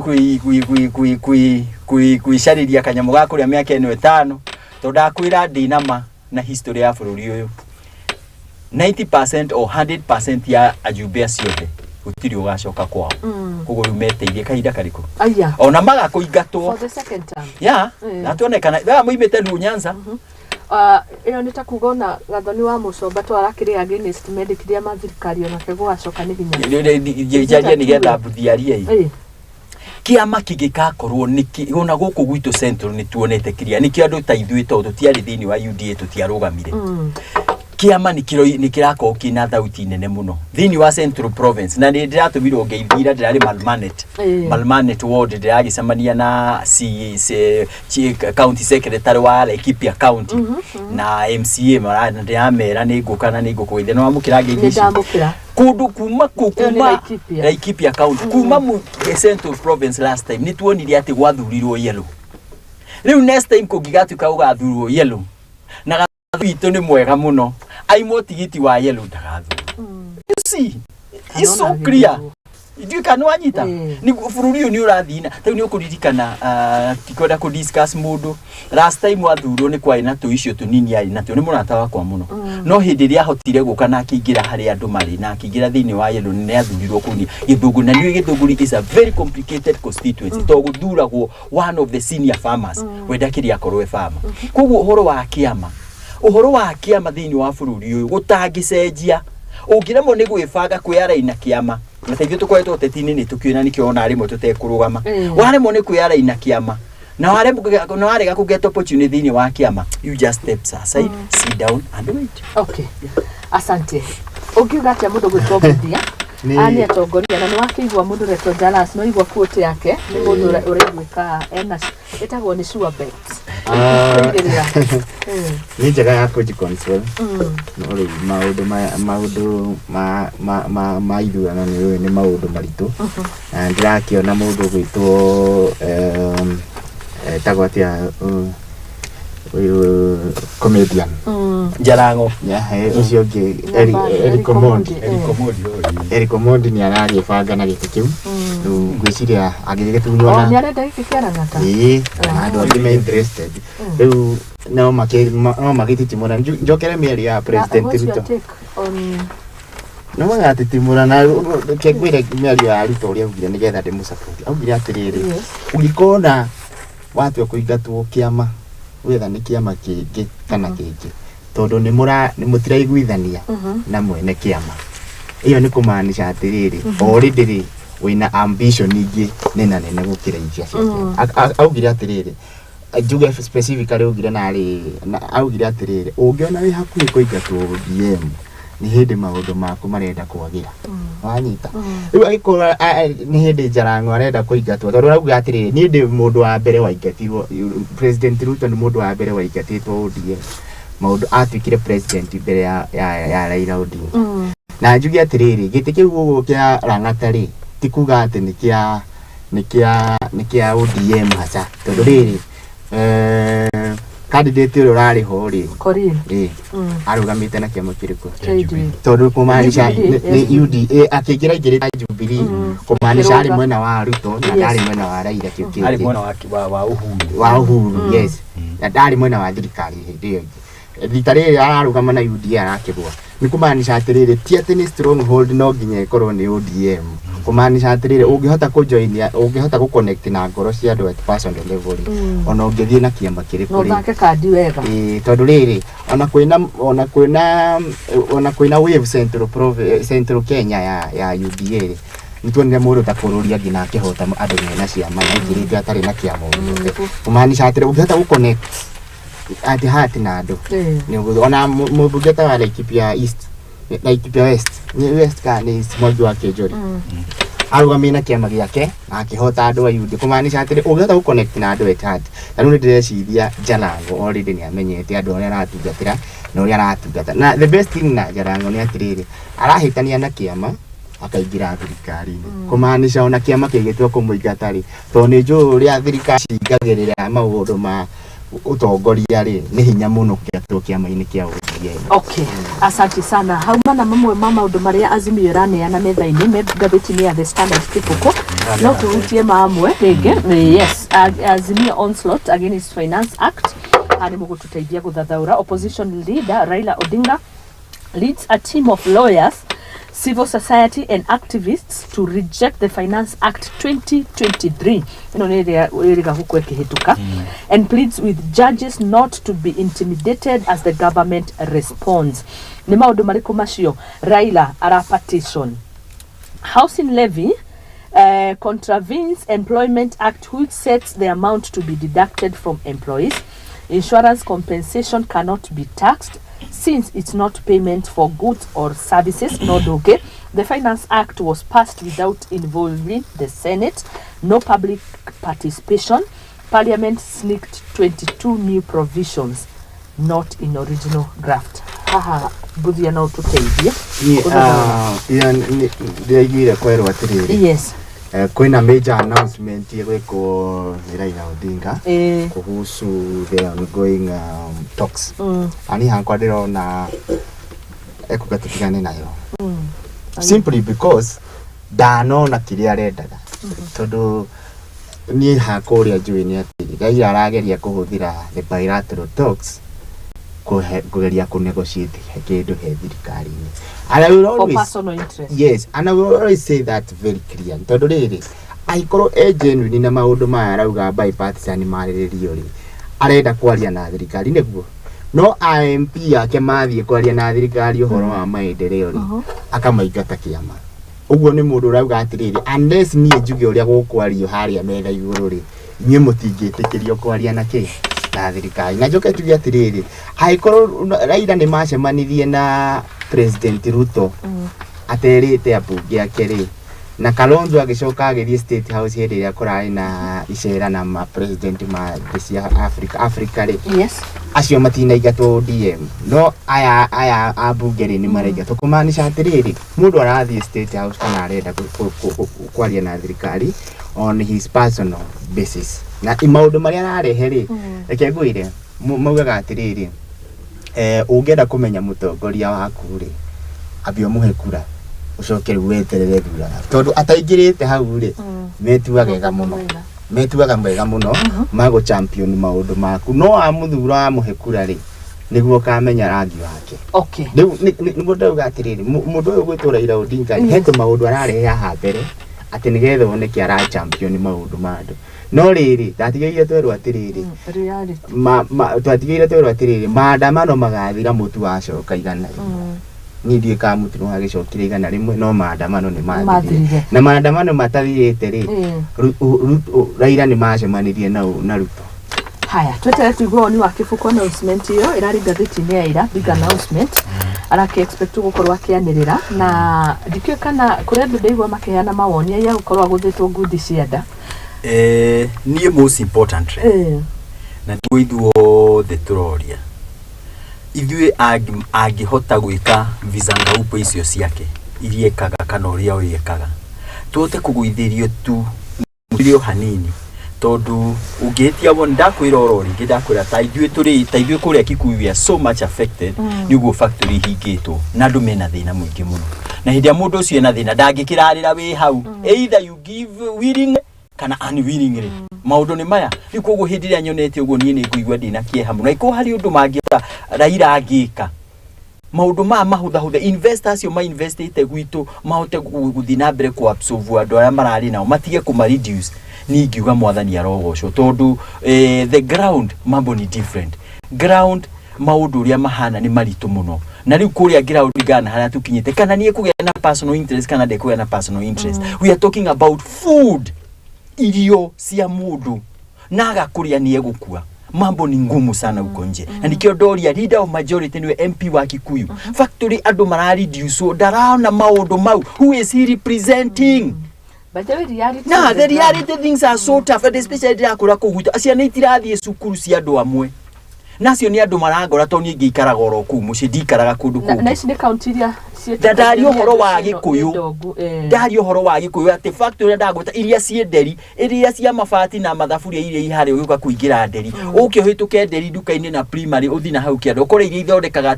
kwĩcarĩria kanyamũ ga kũrĩa mĩaka ĩno 5, tondũ ndakwĩra ndĩna ma na history ya bũrũri ũyũ, 90% or 100% ya ajumbe acio othe gũtirĩ ũgacoka kwao. Koguo rĩu meteirie kahinda karĩkũ? Aya. Ona maga kũingatwo. For the second term. Ya na tuonekana thaa moimĩte Luo Nyanza. Ĩyo nĩ ta kuga ona Gathoni wa Mũcomba to arakĩrĩ against mendekithia ma thirikari, onake gũgacoka nĩ hinya. Njarie nĩgetha mbuthiarie ĩ. Kĩama kĩngĩgakorwo nĩkĩ ona gũkũ gwitũ Central nĩ tuonete kĩrĩa nĩkĩo andũ ta ithuĩ tondũ tũtiarĩ thĩinĩ wa UDA tũtiarũgamire. Kĩama nĩ kĩrakorwo kĩna thauti nene mũno thĩinĩ wa Central Province, na nĩ ndĩratũmirwo ngeithira, ndĩrarĩ Malmanet. Malmanet ward ndĩragĩcemania na county secretary wa Laikipia County na MCA na ndĩramera nĩ ngũka na nĩ ngũkũgeithia na wamũkĩra ngeithi Nĩ ici. ndamũkĩra. Kundu kuma ku Ĩyo nĩ kuma Laikipia. Laikipia County kuma Central Province last time nĩ tuonire atĩ gwathurirwo yellow. Rĩu next time kũngĩgatuĩka gũgathurwo yellow na gathu witũ nĩ mwega mũno, aimwo tigiti wa yellow ndagathurwo. You see, it's so clear. Ndiũĩ kana nĩ wanyita. Nĩguo bũrũri ũyũ nĩ ũrathiĩ na rĩu nĩ ũkũririkana, tikwenda kũ discuss mũndũ, last time wathurwo nĩ kwarĩ na tũ icio tũnini arĩ natuo, nĩ mũrata wakwa mũno, no hĩndĩ ĩrĩa ahotire gũka na akĩingĩra harĩa andũ marĩ na akĩingĩra thĩinĩ wa yellow nĩ athurirwo kũu nĩ Gĩthũngũri. Na nĩũĩ Gĩthũngũri is a very complicated constituency tondũ gũthuragwo one of the senior farmers wenda kĩrĩa akorwo e farmer. Koguo ũhoro wa kĩama thĩinĩ wa bũrũri ũyũ gũtangĩcenjia, ũngĩremwo nĩ gwĩbanga kwĩaraina kĩama, na ta ithuĩ tũkoretwo ũteti-inĩ nĩ tũkĩũĩ na nĩkĩo ona rĩmwe tũtekũrũgama. Waremwo nĩ kwĩaraina kĩama na warega kũ get opportunity thĩinĩ wa kĩama, you just step aside, sit down and wait. Okay, asante. Ũngiuga atĩa mũndũ gwĩtwo Mbuthia? Aya nĩ atongoria na nĩ wakĩigua mũndũ ũretwo Jalas, no igua quote yake, nĩ mũndũ ũraiguĩka ena ĩtagwo nĩ sure bet. Kũigĩrĩra. Nĩ njega ya kũji console, no rĩu maũndũ maya, maũndũ ma ithurano nĩ ũĩ nĩ maũndũ maritũ, na ndĩrakĩona mũndũ ũgwĩtwo etagwo atĩa, Ũyũ comedian. Jarango. Yeah, ũcio ũngĩ Eric Omondi. Eric Omondi. Eric Omondi nĩ aragĩbanga na gĩtĩ kĩu. Rĩu ngwĩciria angĩgĩtunywo O na nĩ arenda gĩkĩ kĩa Lang'ata. Ĩĩ, na andũ angĩ me interested. Rĩu no magĩtitimũra. Njokere mĩario ya President What's your Ruto. take on No magatitimũra na reke ngwĩre mĩario ya Ruto ũrĩa augire nĩgetha ndĩmũsupport. Augire atĩrĩrĩ, Yes. ũngĩkona watua kũingatwo kĩama wetha nĩ kĩama kĩngĩ kana kĩngĩ tondũ nĩ mũtiraiguithania na mwene kĩama, ĩyo nĩ kũmaanisha atĩrĩrĩ, already rĩ wĩna ambition ingĩ nena nene gũkĩra iria cia kĩama. Augire atĩrĩrĩ, njuge specifically augire narĩ augire atĩrĩrĩ, ũngĩona wĩ hakuhĩ kũingatwo ODM nĩ hĩndĩ maũndũ maku marenda kwagĩra. Wanyita? Rĩu angĩkorwo nĩ hĩndĩ Jarango arenda kũingatwo, tondũ arauga atĩrĩrĩ, niĩ ndĩ mũndũ wa mbere waingatirwo, President Ruto nĩ mũndũ wa mbere waingatĩtwo ODM, maũndũ atuĩkire president mbere ya Raila Odinga. Na njuge atĩrĩrĩ, gĩtĩ kĩu gũkũ kĩa Lang'ata rĩ, ti kuga atĩ nĩ kĩa ODM haca, tondũ rĩrĩ candidate ũrĩa ũrarĩ ho rĩ, Korir. Arũgamĩte na kĩama kĩrĩkũ? Jubilee. Tondũ kũmaanisha Jubilee, nĩ UDA akĩingĩra aingĩrĩte Jubilee, kũmaanisha arĩ Akĩrũga. mwena wa Ruto na ndarĩ mwena wa Raila kĩu Arĩ kĩngĩ. mwena wa Uhuru. Wa Uhuru, yes, na ndarĩ mwena wa thirikari hĩndĩ ĩyo ĩngĩ. Rita rĩrĩ ararũgama na UDA arakĩgwa, nĩ kũmaanisha atĩrĩrĩ, ti atĩ nĩ stronghold no nginya ĩkorwo nĩ ODM, kũmaanisha atĩrĩrĩ, ũngĩhota kũjoin, ũngĩhota gũconnect na ngoro cia andũ at personal level rĩ, ona ũngĩthiĩ na kĩama kĩrĩkũ No rĩ, ũthake kandi wega. Ĩĩ, tondũ rĩrĩ ona kwĩna wave Central Central Kenya ya UDA rĩ, nĩtuonire mũndũ ta Kũrũria nginya akĩhota andũ mena ciama na aingĩrĩte atarĩ na kĩama o gĩothe, kũmaanisha atĩrĩ, ũngĩhota gũconnect atĩ hati na andũ nĩ ũguo. Ona mũmbunge ta wa Laikipia East, Laikipia West, nĩ West kana nĩ East, Mwangi wa Kĩnjũri arũgamie na kĩama gĩake na akĩhota andũ a UDA, kũmaanisha atĩrĩ, ũngĩhota gũconnect na andũ at heart. Na rĩu nĩ ndĩreciria Jalango already nĩ amenyete andũ arĩa aratungatĩra na ũrĩa aratungata, na the best thing na Jalango nĩ atĩrĩrĩ, arahĩtania na kĩama akaingĩra thirikari-inĩ, kũmaanisha ona kĩama kĩngĩtua kũmũingata rĩ, tondũ nĩ njũĩ ũrĩa thirikari cingagĩrĩra maũndũ ma ũtongoria rĩ, nĩ hinya mũno kũingatwo kĩama-inĩ kĩa ODM. Okay, asante sana. Hauma na mamwe ma maũndũ marĩa Azimio ĩraneana metha-inĩ me ngathĩti-inĩ ya The Standard kĩbũkũ, no tũhutie mamwe rĩngĩ. Yes, Azimio onslaught against Finance Act. Haha nĩ mũgũtũteithia gũthathaũra. Opposition leader Raila Odinga leads a team of lawyers, civil society and activists to reject the Finance Act 2023, ĩno nĩ ĩrĩa ĩrĩga gũkũ ĩkĩhĩtũka, and pleads with judges not to be intimidated as the government responds. Nĩ maũndũ marĩkũ macio Raila ara petition? Housing levy contravenes Employment Act, which sets the amount to be deducted from employees. Insurance compensation cannot be taxed since it's not payment for goods or services. No okay. The Finance Act was passed without involving the Senate. No public participation. Parliament sneaked 22 new provisions not in original draft. Haha Buthia no tũteithie. Niĩ, ira ndĩraiguire kwerwo atĩrĩrĩ, kwĩna major announcement ĩgwĩkwo nĩ Raila Odinga kuhusu the ongoing talks. Na niĩ hakwa ndĩrona ekuga tũtigane nayo, simply because ndanona kĩrĩa arendaga, tondũ niĩ hakwa ũrĩa njũĩ nĩ atĩ Raila arageria kũhũthĩra the bilateral talks kũgeria kũnegotiate kĩndũ he thirikari-inĩ. And I will For always personal interest. Yes, and I will always say that very clear, tondũ rĩrĩ, angĩkorwo e genuine na maũndũ maya arauga bipartisan marĩrĩrio rĩ, arenda kwaria na thirikari nĩguo no IMP yake mathiĩ kwaria na thirikari ũhoro wa maendeleo rĩ, akamaingata kĩama. Ũguo nĩ mũndũ ũrauga atĩrĩrĩ, unless niĩ njuge ũrĩa gũkwario harĩa metha igũrũ rĩ, inyuĩ mũtingĩtĩkĩrio kwaria na kĩ na thirikari. Na njoke tuge atĩrĩrĩ, angĩkorwo Raila nĩ macemanirie na President Ruto aterĩte ambunge ake rĩ, na Kalonzo agĩcoka agĩthiĩ State House hĩndĩ ĩrĩa kũrarĩ na icera na ma president ma thĩ cia Africa rĩ, acio matinaingatwo ODM, no aya ambunge rĩ nĩ maraingatwo, kũmaanisha atĩrĩrĩ, mũndũ arathiĩ State House kana arenda kwaria na thirikari on his personal basis, na maũndũ marĩa ararehe rĩ, reke ngwĩre. Maugaga atĩrĩrĩ, ũngĩenda kũmenya mũtongoria waku rĩ, ambia ũmũhe kura, ũcoke rĩu weterere thura, tondũ ataingĩrĩte hau rĩ, metuaga ega mũno, metuaga mwega mũno magũ champion maũndũ maku, no wamũthura, wamũhe kura rĩ, nĩguo ũkamenya rangi wake. Rĩu nĩguo ndauga atĩrĩrĩ, mũndũ ũyũ gwĩtwo Raila Odinga rĩ, he tũmaũndũ ararehe haha mbere atĩ nĩgetha oneke ara champion maũndũ ma andũ, no rĩrĩ, ndatigĩire twerwo atĩrĩrĩ, Reality. Twatigĩire twerwo atĩrĩrĩ, maandamano magathira mũtu wacoka 100. Niĩ ndiũĩ kana mũtu nĩ wagĩcokire 100, no maandamano nĩ mathirire. Mathirire. Na maandamano matathirĩte rĩ, Raila nĩ macemanirie na Ruto. Haya, twetere tuigue woni wa Kĩbuku. Announcement ĩyo ĩrarĩ ngathĩti-inĩ ya ira, big announcement araki expect gũkorwo akĩanĩrĩra, na ndikĩũĩ kana kũrĩ andũ ndaigua makĩheana mawoni aya gũkorwo agũthĩtwo ngundi cia nda. Niĩ most importantly, na nĩguo ithuothe tũroria ithuĩ, angĩhota gwĩka visa ngaupo icio ciake iria ekaga kana ũrĩa ũyũ ekaga, tũhote kũgũithĩrio tu mũrĩ o hanini, tondũ ũngĩhĩtia wona ndakwĩra oro rĩngĩ, ndakwĩra ta ithuĩ tũrĩ ta ithuĩ kũrĩa Kikuyu, we are so much affected nĩ ũguo factory ihingĩtwo na andũ mena thĩna mũingĩ mũno, na hĩndĩ ĩrĩa mũndũ ũcio ena thĩna ndangĩkĩrarĩra wĩ hau, either you give willingly kana unwillingly. Maũndũ nĩ maya rĩu. Koguo hĩndĩ ĩrĩa nyonete ũguo, niĩ nĩ ngũigua ndĩna kĩeha mũno. Angĩkorwo harĩ ũndũ mangĩhota Raila angĩka maũndũ maya mahũthahũthe, investors acio mainvestĩte gwitũ mahote gũthiĩ na mbere ku absorb andũ arĩa mararĩ nao, matige kũma reduce, niĩ ingiuga Mwathani arogocwo, tondũ the ground mambo ni different. Ground maũndũ ũrĩa mahana nĩ maritũ mũno, na rĩu kũrĩa ground gana harĩa tũkinyĩte, kana niĩ kũgĩa na personal interest kana ndekũgĩa na personal interest, we are talking about food, irio cia mũndũ, na agakũrĩa nĩ egũkua. Mambo ni ngumu sana huko nje, na nikio ndoria leader of majority, niwe MP wa Kikuyu, factory andũ marareduce, ndaraona maũndũ mau. Who is he representing? By the way, reality Na is the ground. reality, things are so tough, and especially ndirakũra kũu gwitũ, ciana itirathiĩ cukuru cia andũ amwe, nacio nĩ andũ marangora, tondũ niĩ ngĩikaraga oro kũu mũciĩ, ndikaraga kũndũ Na kũngĩ. ici nĩ kaunti iria Na ndaria ũhoro wa Gĩkũyũ. Gĩkũyũ. Ndaria ũhoro wa Gĩkũyũ atĩ factory ndagwĩta iria ciĩ nderi, iria cia mabati na mathaburia, iria iharĩa ũgĩũka kũingĩra nderi, ũke ũhĩtũke nderi nduka-inĩ na primary, ũthiĩ na hau kĩanda ũkore iria ithondekaga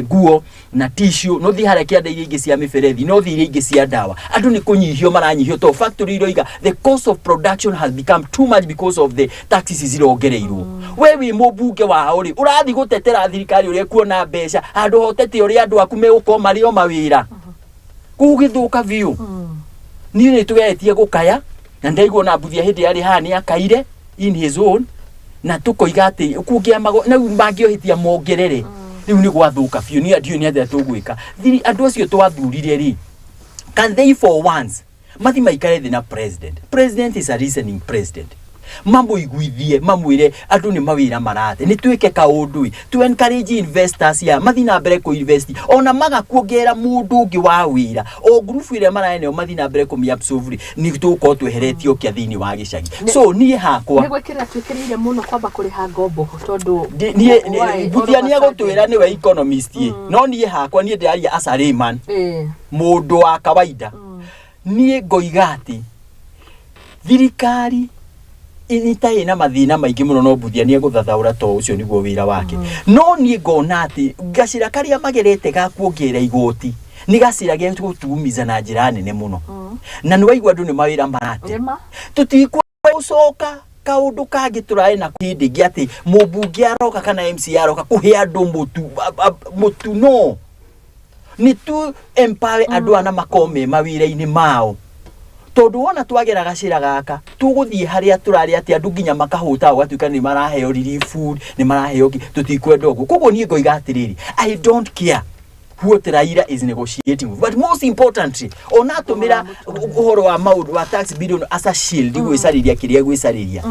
nguo na tissue, no thiĩ harĩa kĩanda iria ingĩ cia mĩberethi, no thiĩ iria ingĩ cia ndawa, andũ nĩ kũnyihio maranyihio tondũ factory iroiga the cost of production has become too much because of the taxes zirongereirwo. We wĩ mũmbunge wao rĩ, ũrathiĩ gũtetera thirikari ũrĩa ĩkuona mbeca handũ hotete ũrĩa andũ aku megũkorwo marĩ o mawĩra gũgĩthũka biũ. Niĩ nĩ tũgeretie gũkaya na ndaigua na Mbuthia hĩndĩ yarĩ haha nĩ akaire in his own, na tũkoiga atĩ kũngĩa mago na rĩu mangĩohĩtia mongerere, rĩu nĩ gwathũka biũ. Niĩ ndiũĩ nĩ atĩa tũgwĩka. Thiri andũ acio twathurire rĩ, can they for once mathi maikare thĩ na president? President is a listening president. Mamũiguithie, mamwĩre andũ nĩ mawĩra marate, nĩ twĩke kaũndũ ĩ to encourage investors ya mathi na mbere kũ invest, ona maga kuongerera mũndũ ũngĩ wa wĩra o ngurubu ĩrĩa maraeneo mathi na mbere kũmĩ absorb rĩ, nĩ tũgũkorwo tweheretio kĩa thĩinĩ wa gĩcagi. So niĩ hakwa Nĩ gwĩkĩrĩra twĩkĩrĩire mũno kwamba kũrĩha ngombo tondũ niĩ why? Mbuthia nĩ egũtwĩra nĩwe economist ĩ, no niĩ hakwa, niĩ ndĩraria as a layman, mũndũ wa kawaida, niĩ ngoiga atĩ thirikari ita ĩna mathĩna maingĩ mũno, no Mbuthia nĩ egũthathaũra to ũcio nĩguo wĩra wake. No niĩ ngona atĩ gacĩra karĩa magerete ga kuongerera igoti nĩ gacĩra gegũtuumiza na njĩra nene mũno, na nĩ waigua andũ nĩ mawĩra marate. Nĩma. Tũtikũcoka kaũndũ kangĩ tũraĩ na hĩndĩ ĩngĩ atĩ mũmbunge aroka kana MC aroka kũhe andũ mũtu, mũtu, no nĩ tu empower andũ aya na makorwo me mawĩra-inĩ mao, tondũ wona twagera gacĩra gaka tũgũthiĩ harĩa tũrarĩ atĩ andũ nginya makahũta, ũgatuĩka nĩ maraheo relief food, nĩ maraheo kĩ, tũtikwenda ũguo. Koguo niĩ ngoiga atĩrĩrĩ, I don't care what Raila is negotiating with. But most importantly, ona atũmĩra ũhoro wa maũndũ wa tax billion as a shield gwĩcarĩria kĩrĩa gwĩcarĩria,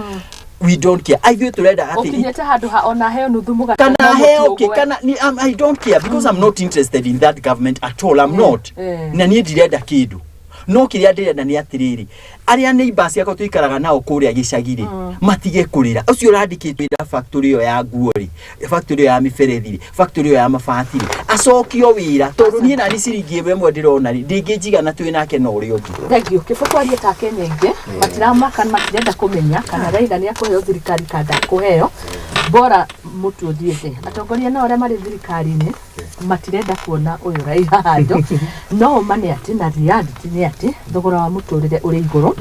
we don't care. Aithuĩ tũrenda atĩ Ũkinyĩte handũ ha ona heo nuthu mũgate kana no heo mũtu kĩ ũgwe. kana ni, I don't care because I'm not interested in that government at all. I'm not. Na niĩ ndirenda kĩndũ. No kĩrĩa ndĩrenda nĩ atĩrĩrĩ, arĩa neighbors ciakwa tũikaraga nao kũrĩa gĩcagi rĩ, matige kũrĩra. Ũcio ũrandĩkĩtwo wĩra factory ĩyo ya nguo rĩ, factory ĩyo ya mĩberethi rĩ, factory ĩyo ya mabati rĩ, acokio wĩra, tondũ niĩ nani ciringi ĩmwe ĩmwe ndĩrona rĩ, ndĩngĩnjigana twĩ nake na ũrĩa ũngĩ. Thank you. Kĩbũkũ arie ta Kenya aingĩ matiramaka, matirenda kũmenya kana Raila nĩ akũheo thirikari kana ndakũheo, bora mũtu ũthiĩ thĩ. Atongoria no arĩa marĩ thirikari-inĩ matirenda kuona ũyũ Raila handũ. No ma nĩ atĩ na reality nĩ atĩ thogora wa mũtũrĩre ũrĩ igũrũ.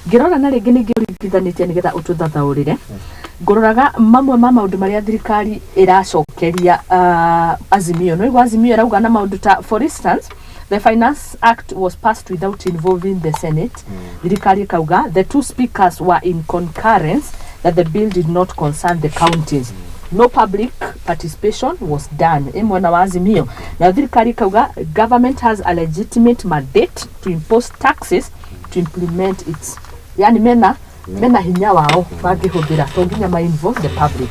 Ngĩrora na rĩngĩ ningĩ ũringithanĩtie nĩgetha ũtũthathaũrĩre, ngũroraga mamwe ma maũndũ marĩa thirikari ĩracokeria Azimio. No igua Azimio ĩrauga na maũndũ ta, for instance, the Finance Act was passed without involving the Senate. Thirikari ĩkauga the two speakers were in concurrence that the bill did not concern the counties. No public participation was done. Ĩ mwena wa Azimio. Na thirikari ĩkauga government has a legitimate mandate to impose taxes to implement its, yani mena hinya wao mangĩhũthĩra, to nginya ma involve the public.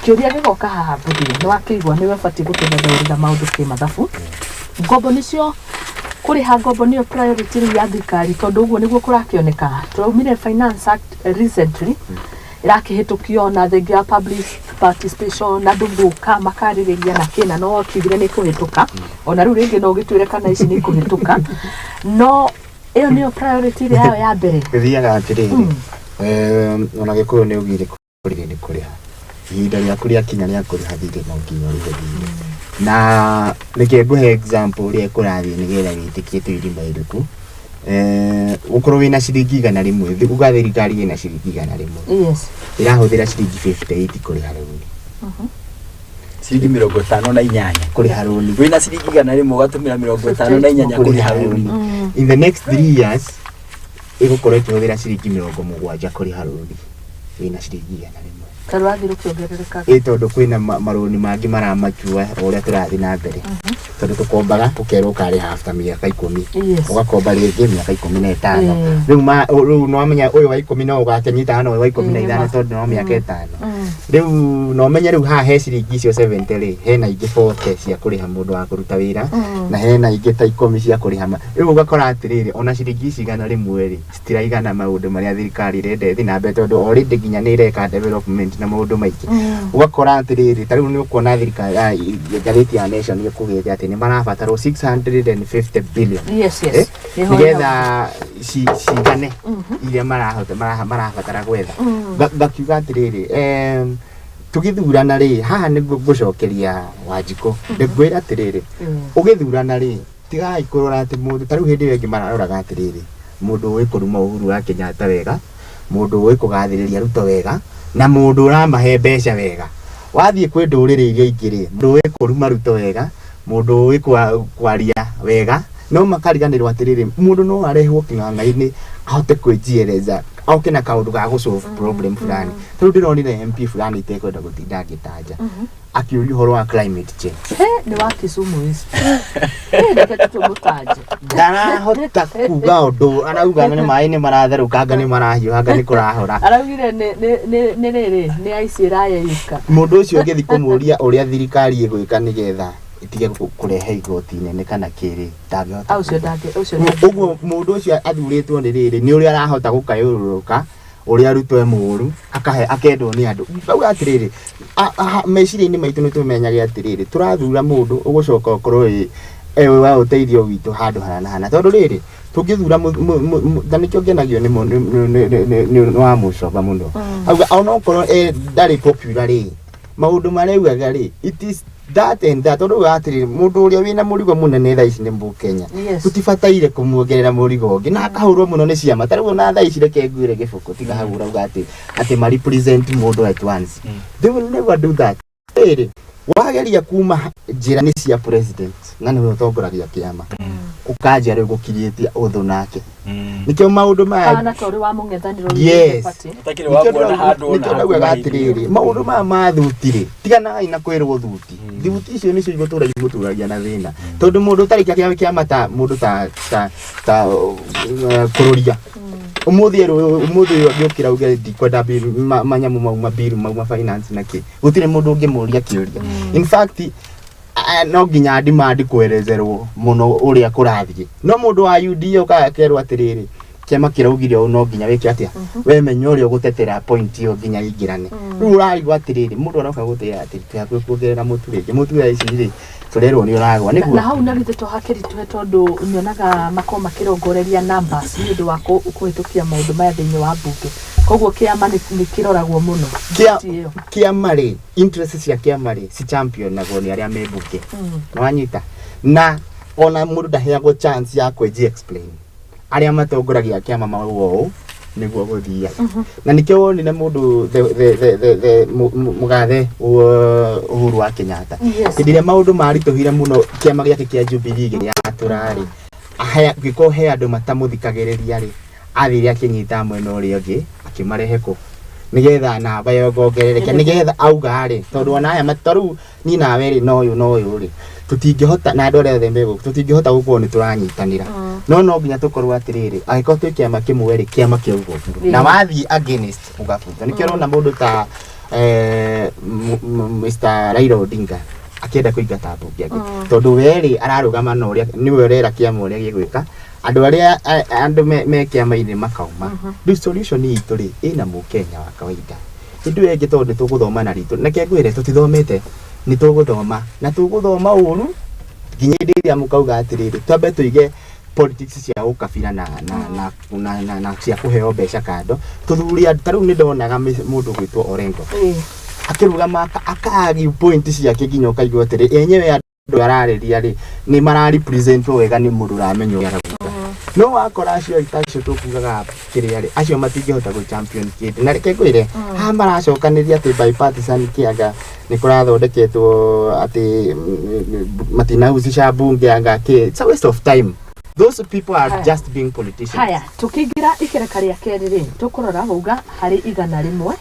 Kĩũria gĩgoka haha, Mbũthia, nĩ wakĩigua nĩwe ũbatiĩ gũtũthathaũrĩra maũndũ kĩmathabu. Ngombo nĩcio, kũrĩha ngombo nĩyo priority rĩu ya thirikari, tondũ ũguo nĩguo kũrakĩoneka. Tũraumire Finance Act recently ĩrakĩhĩtũkio na thengia ya public participation na andũ gũka makarĩrĩria na kĩna, no wakiugire nĩ kũhĩtũka. Ona rĩu rĩngĩ no ũgĩtwĩre kana ici nĩ ikũhĩtũka, no ĩyo nĩyo priority ĩrĩa yayo ya mbere? Gĩthiaga atĩrĩrĩ, ona Gĩkũyũ nĩ ugire kũrĩrĩ nĩ kũrĩha. Ihinda rĩaku rĩakinya rĩa kũrĩha thirĩ, no nginya ũrĩhe thirĩ. Na reke ngũhe example ũrĩa kũrathiĩ nĩgetha wĩtĩkie twĩ irima iriku. Ũkorwo wĩna ciringi 100, uga thirikari ĩna ciringi 100, ĩrahũthĩra ciringi 58 kũrĩha rũni. Ciringi 58. Kũrĩha rũni. Wĩna ciringi 100, ũgatũmĩra 58 kũrĩha rũni. In the next 3 years ĩgũkorwo ĩkĩhũthĩra ciringi 70 kũrĩha rũni wĩna ciringi 100. Karũrathiĩ rũkĩongererekaga. Ĩ tondũ kwĩna marũni mangĩ maramachua o ũrĩa tũrathiĩ na mbere, tondũ tũkombaga ũkerwo ũkarĩha after mĩaka 10, ũgakomba rĩngĩ mĩaka 15. Rĩu nĩwamenya ũyũ wa 10 no ũgakĩnyitana na ũyũ wa 15, tondũ no mĩaka 5. Rĩu no ũmenye rĩu haha he ciringi icio 70 rĩ, hena ingĩ 40 cia kũrĩha mũndũ wa kũruta wĩra, na hena ingĩ ta 10 cia kũrĩha rĩu ũgakora atĩrĩrĩ, ona ciringi ici 100 rĩ, citiraigana maũndũ marĩa thirikari ĩrenda ĩthiĩ na mbere, tondũ already nginya nĩ ĩreka development na maũndũ maingĩ. Ũgakora atĩrĩrĩ, ta rĩu nĩ ũkuona thirikari, ngathĩti ya Nation ĩkugĩte atĩ nĩ marabatarwo 650 billion yes. Nĩho. Nĩgetha cigane iria marahota marabatara gwetha. Ngakiuga atĩrĩrĩ, tũgĩthurana rĩ, haha nĩguo ngũcokeria Wanjikũ, ngwĩra atĩrĩrĩ, ũgĩthurana rĩ, tigai kũrora atĩ mũndũ ta rĩu hĩndĩ ĩyo ĩngĩ mararoraga atĩrĩrĩ, mũndũ ũĩ kũruma Uhuru wa Kenyatta wega, mũndũ ũĩ kũgathĩrĩria Ruto wega, na mũndũ ũramahe mbeca wega. Wathiĩ kwĩ ndũrĩrĩ iria ingĩ rĩ, mũndũ ũĩ kũruma Ruto wega, mũndũ ũĩ kwaria wega, no makariganĩrwo atĩrĩrĩ, mũndũ no arehwo kĩng'ang'a-inĩ ahote kwĩjieleza, oke na kaũndũ ga gũ solve problem fulani. Ta rĩu ndĩronire MP fulani itekwenda gũtinda ngĩtanja akĩũria ũhoro wa climate change. He, nĩ wa Kisumu East. Reke tũmũtanje. Ndarahota kuga ũndũ arauga nĩ maĩ nĩ maratherũka, anga nĩ marahiũha, anga nĩ kũrahora. Araugire nĩ rĩrĩ nĩ ici ĩrayeyũka. Mũndũ ũcio ũngĩthiĩ kũmũria ũrĩa thirikari ĩgwĩka nĩgetha ĩtige kũrehe igoti inene kana kĩrĩ, ndangĩhota. Ah, ũcio ndangĩ, ũcio ndangĩ. Ũguo mũndũ ũcio athurĩtwo nĩ rĩrĩ, nĩ ũrĩa arahota gũkayũrũrũka ũrĩa Ruto e mũũru, akahe akendwo nĩ andũ. Ngauga atĩrĩrĩ, meciria-inĩ maitũ nĩ tũmenyage atĩrĩrĩ, tũrathura mũndũ ũgũcoka ũkorwo ĩ ewe wa ũteithio witũ handũ hana na hana, tondũ rĩrĩ tũngĩthura na nĩkĩo ngenagio nĩ nĩ wa mũcoba mũno. Auga onokorwo ndarĩ popular rĩ, maũndũ marĩa augaga rĩ, it is that and that, tondũ ugaga atĩrĩrĩ, mũndũ ũrĩa wĩna mũrigo mũnene thaa ici nĩ Mũkenya. Tũtibataire kũmuongerera mũrigo ũngĩ na akahũrwo mũno nĩ ciama. Ta rĩu ona thaa ici reke ngwĩre, gĩbũkũ tiga hau ũrauga atĩ ma represent mũndũ at once. They will never do that. Rĩrĩ wageria kuma njĩra-inĩ cia president na nĩwe ũtongoragia kĩama, ũkanjia rĩu gũkiriĩtia ũthũ nake, nĩkĩo maũndũ maya Kana ta ũrĩ wa mũng'ethanĩro. Yes. Ũtakĩrĩ wa kuona handũ ona Nĩkĩo ndaugaga hakuhĩ. atĩrĩrĩ, maũndũ maya ma thuti rĩ, tiganai na kwĩrwo thuti. Thuti icio nĩcio igũtũra imũtũragia na thĩna, tondũ mũndũ ũtarĩ kĩama ta mũndũ ta kũrũria ũmũthĩ erwo, ũmũthĩ ũyũ angĩũkĩra uge ndikwenda bill, manyamũ mau, mabiru mau ma finance na kĩ, gũtirĩ mũndũ ũngĩmũria kĩũria. In fact, No nginya demand kwerezerwo muno uria kurathie. No mundu wa UDA ukakerwo atiriri, kiama kiraugire ũũ, no nginya wĩke atia, we menya ũrĩa ũgũtetera point ĩyo nginya ingĩrane. Rĩu ũraigua atĩrĩrĩ, mũndũ aroka gũtĩra atĩ twĩ hakuhĩ kuongerera mũtu rĩngĩ, mũtu thaa ici rĩ tũrerwo nĩ ũragwa nĩguo. Na hau na githĩ to hakĩritũhe, tondũ nyonaga makorwo makĩrongoreria numbers nĩ ũndũ wa kũhĩtũkia maũndũ maya thĩinĩ wa mbunge, koguo kĩama nĩ kĩroragwo mũno. Kĩa Ti ĩyo. Kĩama rĩ, interest cia kĩama rĩ ci championagwo nĩ arĩa me mbunge. Nĩwanyita? Na ona mũndũ ndaheagwo chance ya kwĩji explain. Arĩa matongoragia kĩama mauga ũũ nĩguo gũthiaga, na nĩkĩo wonire mũndũ the mũgathe Uhuru wa Kenyatta, hĩndĩ ĩrĩa maũndũ maritũhire mũno kĩama gĩake kĩa Jubilee gĩgĩatũra rĩ, angĩkorwo he andũ matamũthikagĩrĩria rĩ, athire akĩnyita mwena ũrĩa ũngĩ akĩmarehe kũ nĩgetha namba yongongerereke, nĩgetha auga rĩ, tondũ ona aya ta rĩu niĩ nawe rĩ, na ũyũ na ũyũ rĩ, tũtingĩhota, na andũ arĩa othe me gũkũ tũtingĩhota gũkorwo nĩ tũranyitanĩra, no nginya tũkorwo atĩrĩrĩ, angĩkorwo twĩ kĩama kĩmwe rĩ, kĩama kĩauga ũguo, na wathiĩ against ũgabutwo. Nĩkĩo ũrona mũndũ ta Mr. Raila Odinga akĩenda kũingata mbunge angĩ, tondũ we rĩ ararũgama na ũrĩa nĩwe ũrera kĩama ũrĩa gĩgwĩka, andũ arĩa andũ me kĩama-inĩ makauma. Rĩu solution itũ rĩ ĩna mũkenya wa kawaida hĩndĩ ĩyo ĩngĩ, tondũ nĩ tũgũthoma na ritũ, reke ngwĩre, tũtithomete, nĩ tũgũthoma na tũgũthoma ũru nginya hĩndĩ ĩrĩa mũkauga atĩrĩrĩ, twambe tũige politics cia ũkabira na cia kũheo mbeca kando, tũthure andũ. Ta rĩu nĩ ndonaga mũndũ gwĩtwo Orengo akĩrũgama aka-argue point ciake nginya ũkaigua atĩrĩ, enyewe andũ ararĩria rĩ nĩ mara represent wega, nĩ mũndũ ũramenya ũrĩa arauga. No wakora acio acio tũkugaga kĩrĩa rĩ, acio matingĩhota gũ champion kĩndũ. Na reke ngwĩre, haha maracokanĩria atĩ bipartisan kĩanga nĩ kũrathondeketwo atĩ matinahusisha bunge anga kĩ. It's a waste of time. Those people are Haya. just being politicians. Haya, tukĩingĩra ikereka rĩa kerĩ rĩ, tũkũrora wauga harĩ 100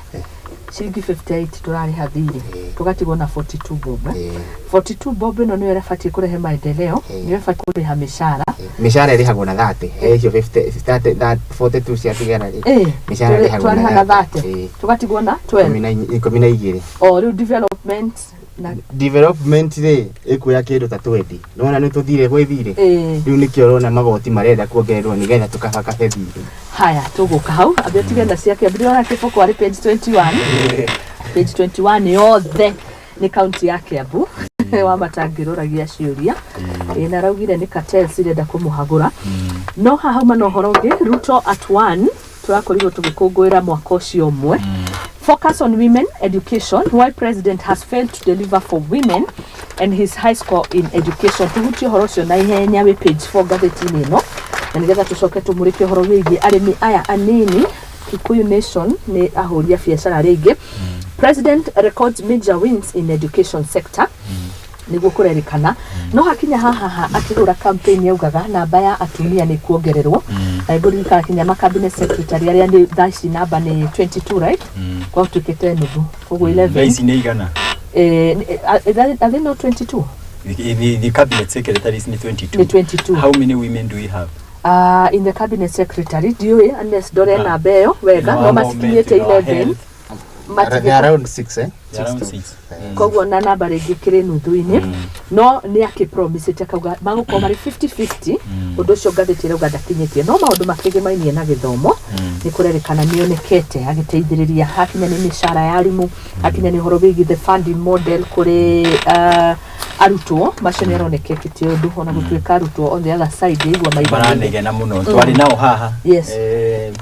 ciringi 58 tũrarĩha thirĩ, tũgatigwo na 42 bob, eh? 42 bob ĩno nĩyo ĩrabatiĩ kũrehe maendeleo, nĩyo ĩbatiĩ kũrĩha mĩcara. Mĩcara ĩrĩhagwo na 30, he icio 50, 30, 42 ciatigara rĩ, mĩcara ĩrĩhagwo twarĩha na 30, 30. Tũgatigwo na 12. 12. O rĩu development na Development rĩ ĩkuoya kĩndũ ta 20. Nĩwona nĩ tũthire gwĩ thirĩ. Rĩu nĩkĩo ũrona magoti marenda kuongererwo nĩgetha tũkabakabe thirĩ. Haya, tũgũka hau ambia tige na ciake ndĩrona kĩboko arĩ page 21. Page 21 yothe nĩ kaunti ya Kiambu wa matangĩrũragia ciũria. Ĩ, na araugire nĩ cartels irenda kũmũhagũra. No haha hauma na ũhoro ũngĩ, Ruto at one, tũrakorirwo tũgĩkũngũĩra mwaka ũcio ũmwe. Focus on women education, why president has failed to deliver for women and his high score in education. Tuhutie ũhoro ũcio na ihenya, wĩ page 4 ngathĩti-inĩ ĩno, na nĩgetha tũcoke tũmũrĩke ũhoro wĩgiĩ arĩmi aya anini. Kikuyu Nation nĩ ahũri a biacara arĩa aingĩ. President records major wins in education sector, nĩguo kũrerĩkana. No hakinya haha ha akĩhũra campaign yaugaga namba ya atumia nĩ kuongererwo, na ngũririkana kinya ma cabinet secretary arĩa nĩ thaa ici namba nĩ 22, right? Gwatuĩkĩte nuthu, koguo Thaa 11. ici nĩ igana? Are they not 22? The cabinet secretaries nĩ 22. Nĩ 22. How many women do we have? In the cabinet secretary ndiũĩ, unless ndore Ah. namba ĩyo wega, no matikinyĩte 11. They're around 6, eh? They're around Six to- six. Koguo na namba rĩngĩ kĩrĩ nuthu-inĩ, no nĩ akĩpromisĩte akauga magũkorwo marĩ 50-50. Ũndũ ũcio ngathĩti ĩrauga ndakinyĩtie, no maũndũ makĩgĩmainie na gĩthomo nĩ kũrerĩkana nĩonekete agĩteithĩrĩria, hakinya nĩ mĩcara ya arimũ, hakinya nĩ ũhoro wĩgiĩ the funding model kũrĩ arutwo macio, nĩ aronekete ũndũ, ona gũtuĩka arutwo on the other side igua maiganĩire. Maranegena mũno. Twarĩ nao haha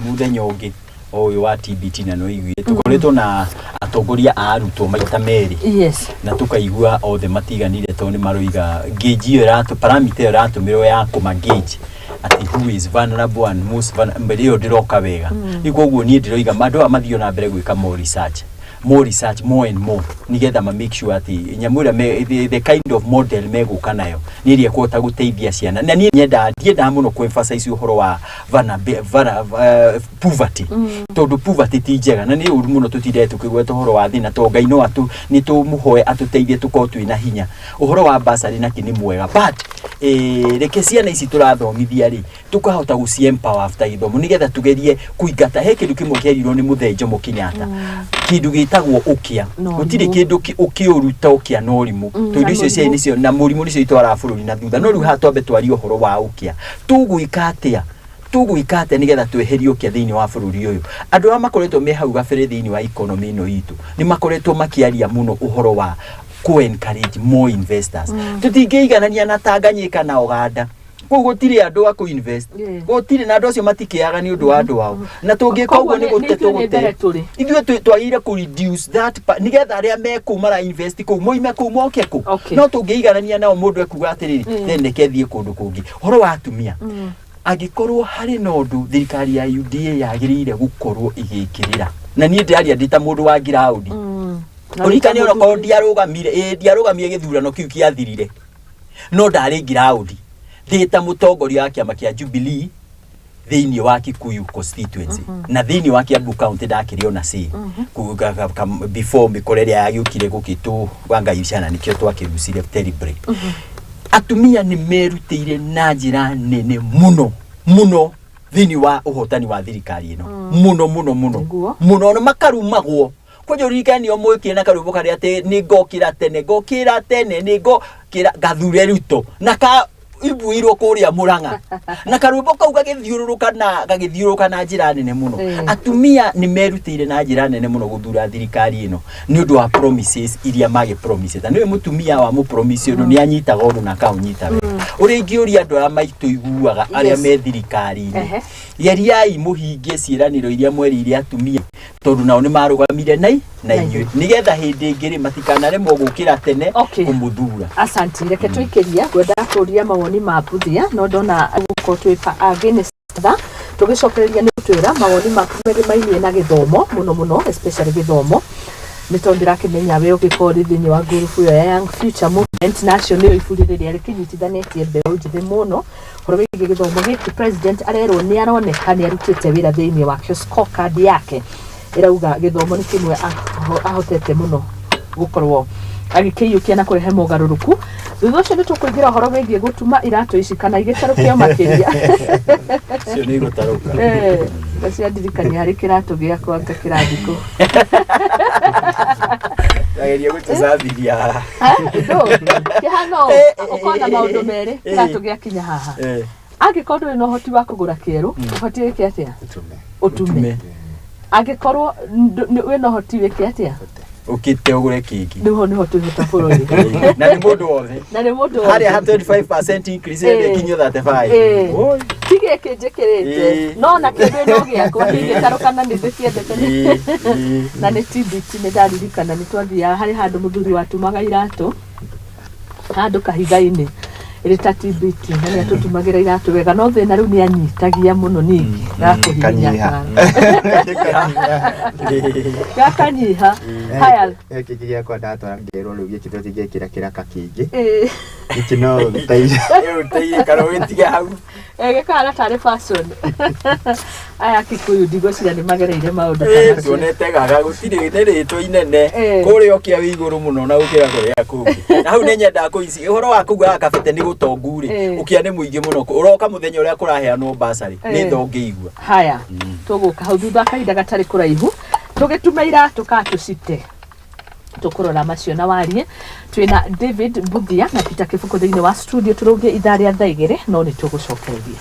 mũthenya ũngĩ o ũyũ wa TBT, na nĩwaiguire tũkoretwo na atongoria a arutwo maita merĩ, na tukaigua othe matiganire, tondũ nĩ maroiga gauge ĩyo ĩratũ parameter ĩyo ĩratũmĩrwo ya kũma gauge atĩ who is vulnerable and most vulnerable ĩyo ndĩroka wega. Rĩu koguo niĩ ndĩroiga andũ aya mathiĩ na mbere gwĩka more research, more research, more and more, nigetha ma make sure atĩ nyamũ ĩrĩa the kind of model megũka nayo nĩ ĩrĩa ĩkũhota gũteithia ciana. Na niĩ nyendaga, ndiendaga mũno kũ emphasize ũhoro wa poverty, tondũ poverty ti njega na nĩ ũru mũno tũtindage tũkĩgweta ũhoro wa thĩna, tondũ Ngai no atũ nĩ tũmũhoe atũteithie tũkorwo twĩna hinya. Ũhoro wa bursary nakĩ nĩ mwega, but Reke ciana ici tũrathomithia rĩ, tũkahota gũci empower after gĩthomo, nĩgetha tugerie kũingata. He kĩndũ kĩmwe kĩerirwo nĩ mũthee Jomo Kenyatta, kĩndũ gĩtagwo ũkĩa. Na Gũtirĩ ũrimũ. kĩndũ ũkĩũru ta ũkĩa na ũrimũ, tondũ na icio ciarĩ mũrimũ. nĩcio na mũrimũ nĩcio itwaraga bũrũri na thutha. No rĩu haha twambe twarie ũhoro wa ũkĩa. Tũgwĩka atĩa, tũgwĩka atĩa nĩgetha tweherie ũkĩa thĩinĩ wa bũrũri ũyũ? Andũ arĩa makoretwo me hau gabere thĩinĩ wa economy ĩno itũ nĩ makoretwo makĩaria mũno ũhoro wa kũ encourage more investors. Tũtingĩiganania na Tanganyika na Uganda, kũu gũtirĩ andũ a kũ-invest. Gũtirĩ na andũ acio matikĩaga nĩ ũndũ wa andũ ao, na tũngĩka Koguo ũguo nĩ nĩ gũte ithuĩ nĩ mbere tũgũte. tũrĩ. Ithuĩ twagĩrĩire kũ reduce that nĩgetha arĩa me kũu mara invest kũu moime kũu moke kũ. No tũngĩiganania nao, mũndũ ekuga atĩrĩrĩ, then reke thiĩ kũndũ kũngĩ. Ũhoro wa atumia, angĩkorwo harĩ na ũndũ thirikari ya UDA yagĩrĩire gũkorwo ĩgĩkĩrĩra, na niĩ ndĩraria ndĩ ta mũndũ wa ngiraũndi. Na Ũririkane wĩ ta onakorwo mũthuri. ndiarũgamire, ĩĩ, ndiarũgamire gĩthurano kĩu kĩathirire, no ndarĩ ngiraũndi ndĩ ta mũtongoria wa kĩama kĩa Jubilee thĩinĩ wa Kikuyu constituency na thĩinĩ wa Kiambu county. Ndakĩrĩ ona say before mĩkora ĩrĩa yagĩũkire gũkĩtũ Wangai ciana, nĩkĩo twakĩrucire terribly. Atumia nĩ merutĩire na njĩra nene mũno mũno thĩinĩ wa ũhotani wa thirikari ĩno, mũno mũno mũno. Nĩguo. Mũno, na makarumagwo kwanja. Ũririkane nĩo mwĩkire na karwĩmbo karĩa atĩ nĩ ngokĩra tene, ngokĩra tene, nĩ ngokĩra ngathure Ruto, na ka ibuirwo kũrĩa Mũrang'a, na karwĩmbo kau gagĩthiũrũrũka na gagĩthiũrũrũka na njĩra nene mũno. Atumia nĩ merutĩire na njĩra nene mũno gũthura thirikari ĩno nĩ ũndũ wa promises iria magĩ promise. Ta nĩwe mũtumia wa mũ promise ũndũ, nĩ anyitaga ũndũ na akaũnyita wega. Ũrĩa ingĩũria andũ arĩa maitũiguaga arĩa me thirikari-inĩ, geriai mũhingie ciĩranĩro iria mwerĩire atumia, tondũ nao nĩ marũgamire na inyuĩ, nĩgetha hĩndĩ ĩngĩ rĩ matikanaremwo gũkĩra tene kũmũthura. Asanti. Reke tũikĩrie, ngwendaga kũria mawoni ma Mbuthia, no ndona gũkorwo twĩ against tha tũgĩcokereria nĩ twĩra mawoni maku merĩ na gĩthomo mũno mũno, especially gĩthomo, nĩ tondũ ndĩrakĩmenya we ũgĩkorwo ũrĩ thĩinĩ wa ngurubu ĩyo ya Young Future Movement, na acio nĩo iburi rĩrĩa rĩkĩnyitithanĩtie mbeũ njĩthĩ mũno. Ũhoro wĩgiĩ gĩthomo gĩkĩ, president arerwo nĩ aroneka nĩ arutĩte wĩra thĩinĩ wakĩo. Scorecard yake ĩrauga gĩthomo nĩ kĩmwe ahotete mũno gũkorwo agĩkĩiyũkia na kũrehe mogarũrũku. Thutha ũcio nĩ tũkũingĩra ũhoro wĩgiĩ gũtuma iratũ ici kana igĩtarũkio makĩria. Icio nĩ igũtarũka. Ngaciandirikania harĩ kĩratũ gĩakwa ngakĩrathiĩ kũ. Ageria gũtũcambithia haha. Kĩhana ũũ, ũkona maũndũ merĩ. Kĩratũ gĩakinya haha, angĩkorwo ndũrĩ na ũhoti wa kũgũra kĩerũ, ũbatiĩ wĩke atĩa? Ũtume. Ũtume. Angĩkorwo wĩna ũhoti, wĩke atĩa? Ũkĩte ũgũre kĩngĩ. Nĩho twĩhota bũrũri. Na nĩ mũndũ wothe. Na nĩ mũndũ Harĩa ha wothe. 25% increase ĩrĩa ĩkinyio 35. Oi. Ti gĩkĩ njĩkĩrĩte, no na kĩndũ no gĩakwa kĩngĩtarũkana nĩ ndĩkĩendete. Na nĩ TBT, nĩ ndaririkana nĩ twathiaga harĩ handũ mũthuri watumaga iratũ handũ kahiga-inĩ ĩrĩ ta TBT, na nĩ atũtumagĩra iratũ wega, no thĩna rĩu nĩ anyitagia mũno, ningĩ gakũhihinya. Kanyiha. Gakanyiha. Haya. Gĩkĩ gĩakwa ndatwara ngerwo rĩu gĩkĩ tũtingĩkĩra kĩraka kĩingĩ. Gĩkĩ no gĩteithie. Ũteithie kana ũgĩtige hau. Gĩkahana tarĩ fashion. Aya Kikuyu ndigwĩciria nĩ magereire maũndũ ta macio. Tuonete gaga gũtirĩ nĩ rĩtwa inene kũrĩa ũkĩa wĩ igũrũ mũno na gũkĩra kũrĩa kũngĩ. Na hau nĩ nyendaga kũici ũhoro wa kuga kabete nĩ gũtongu rĩ, ũkĩa nĩ mũingĩ mũno. Ũroka mũthenya ũrĩa kũraheanwo basarĩ nĩ thongĩigua. Haya, tũgũka hau thutha wa kahinda gatarĩ kũraihu, tũgĩtume iratũ kana tũcite, tũkũrora macio na warie. Twĩna David Mbuthia na Peter Kĩbũkũ thĩinĩ wa studio. Tũrũngie ithaa rĩa thaa 2, no nĩ tũgũcokereria.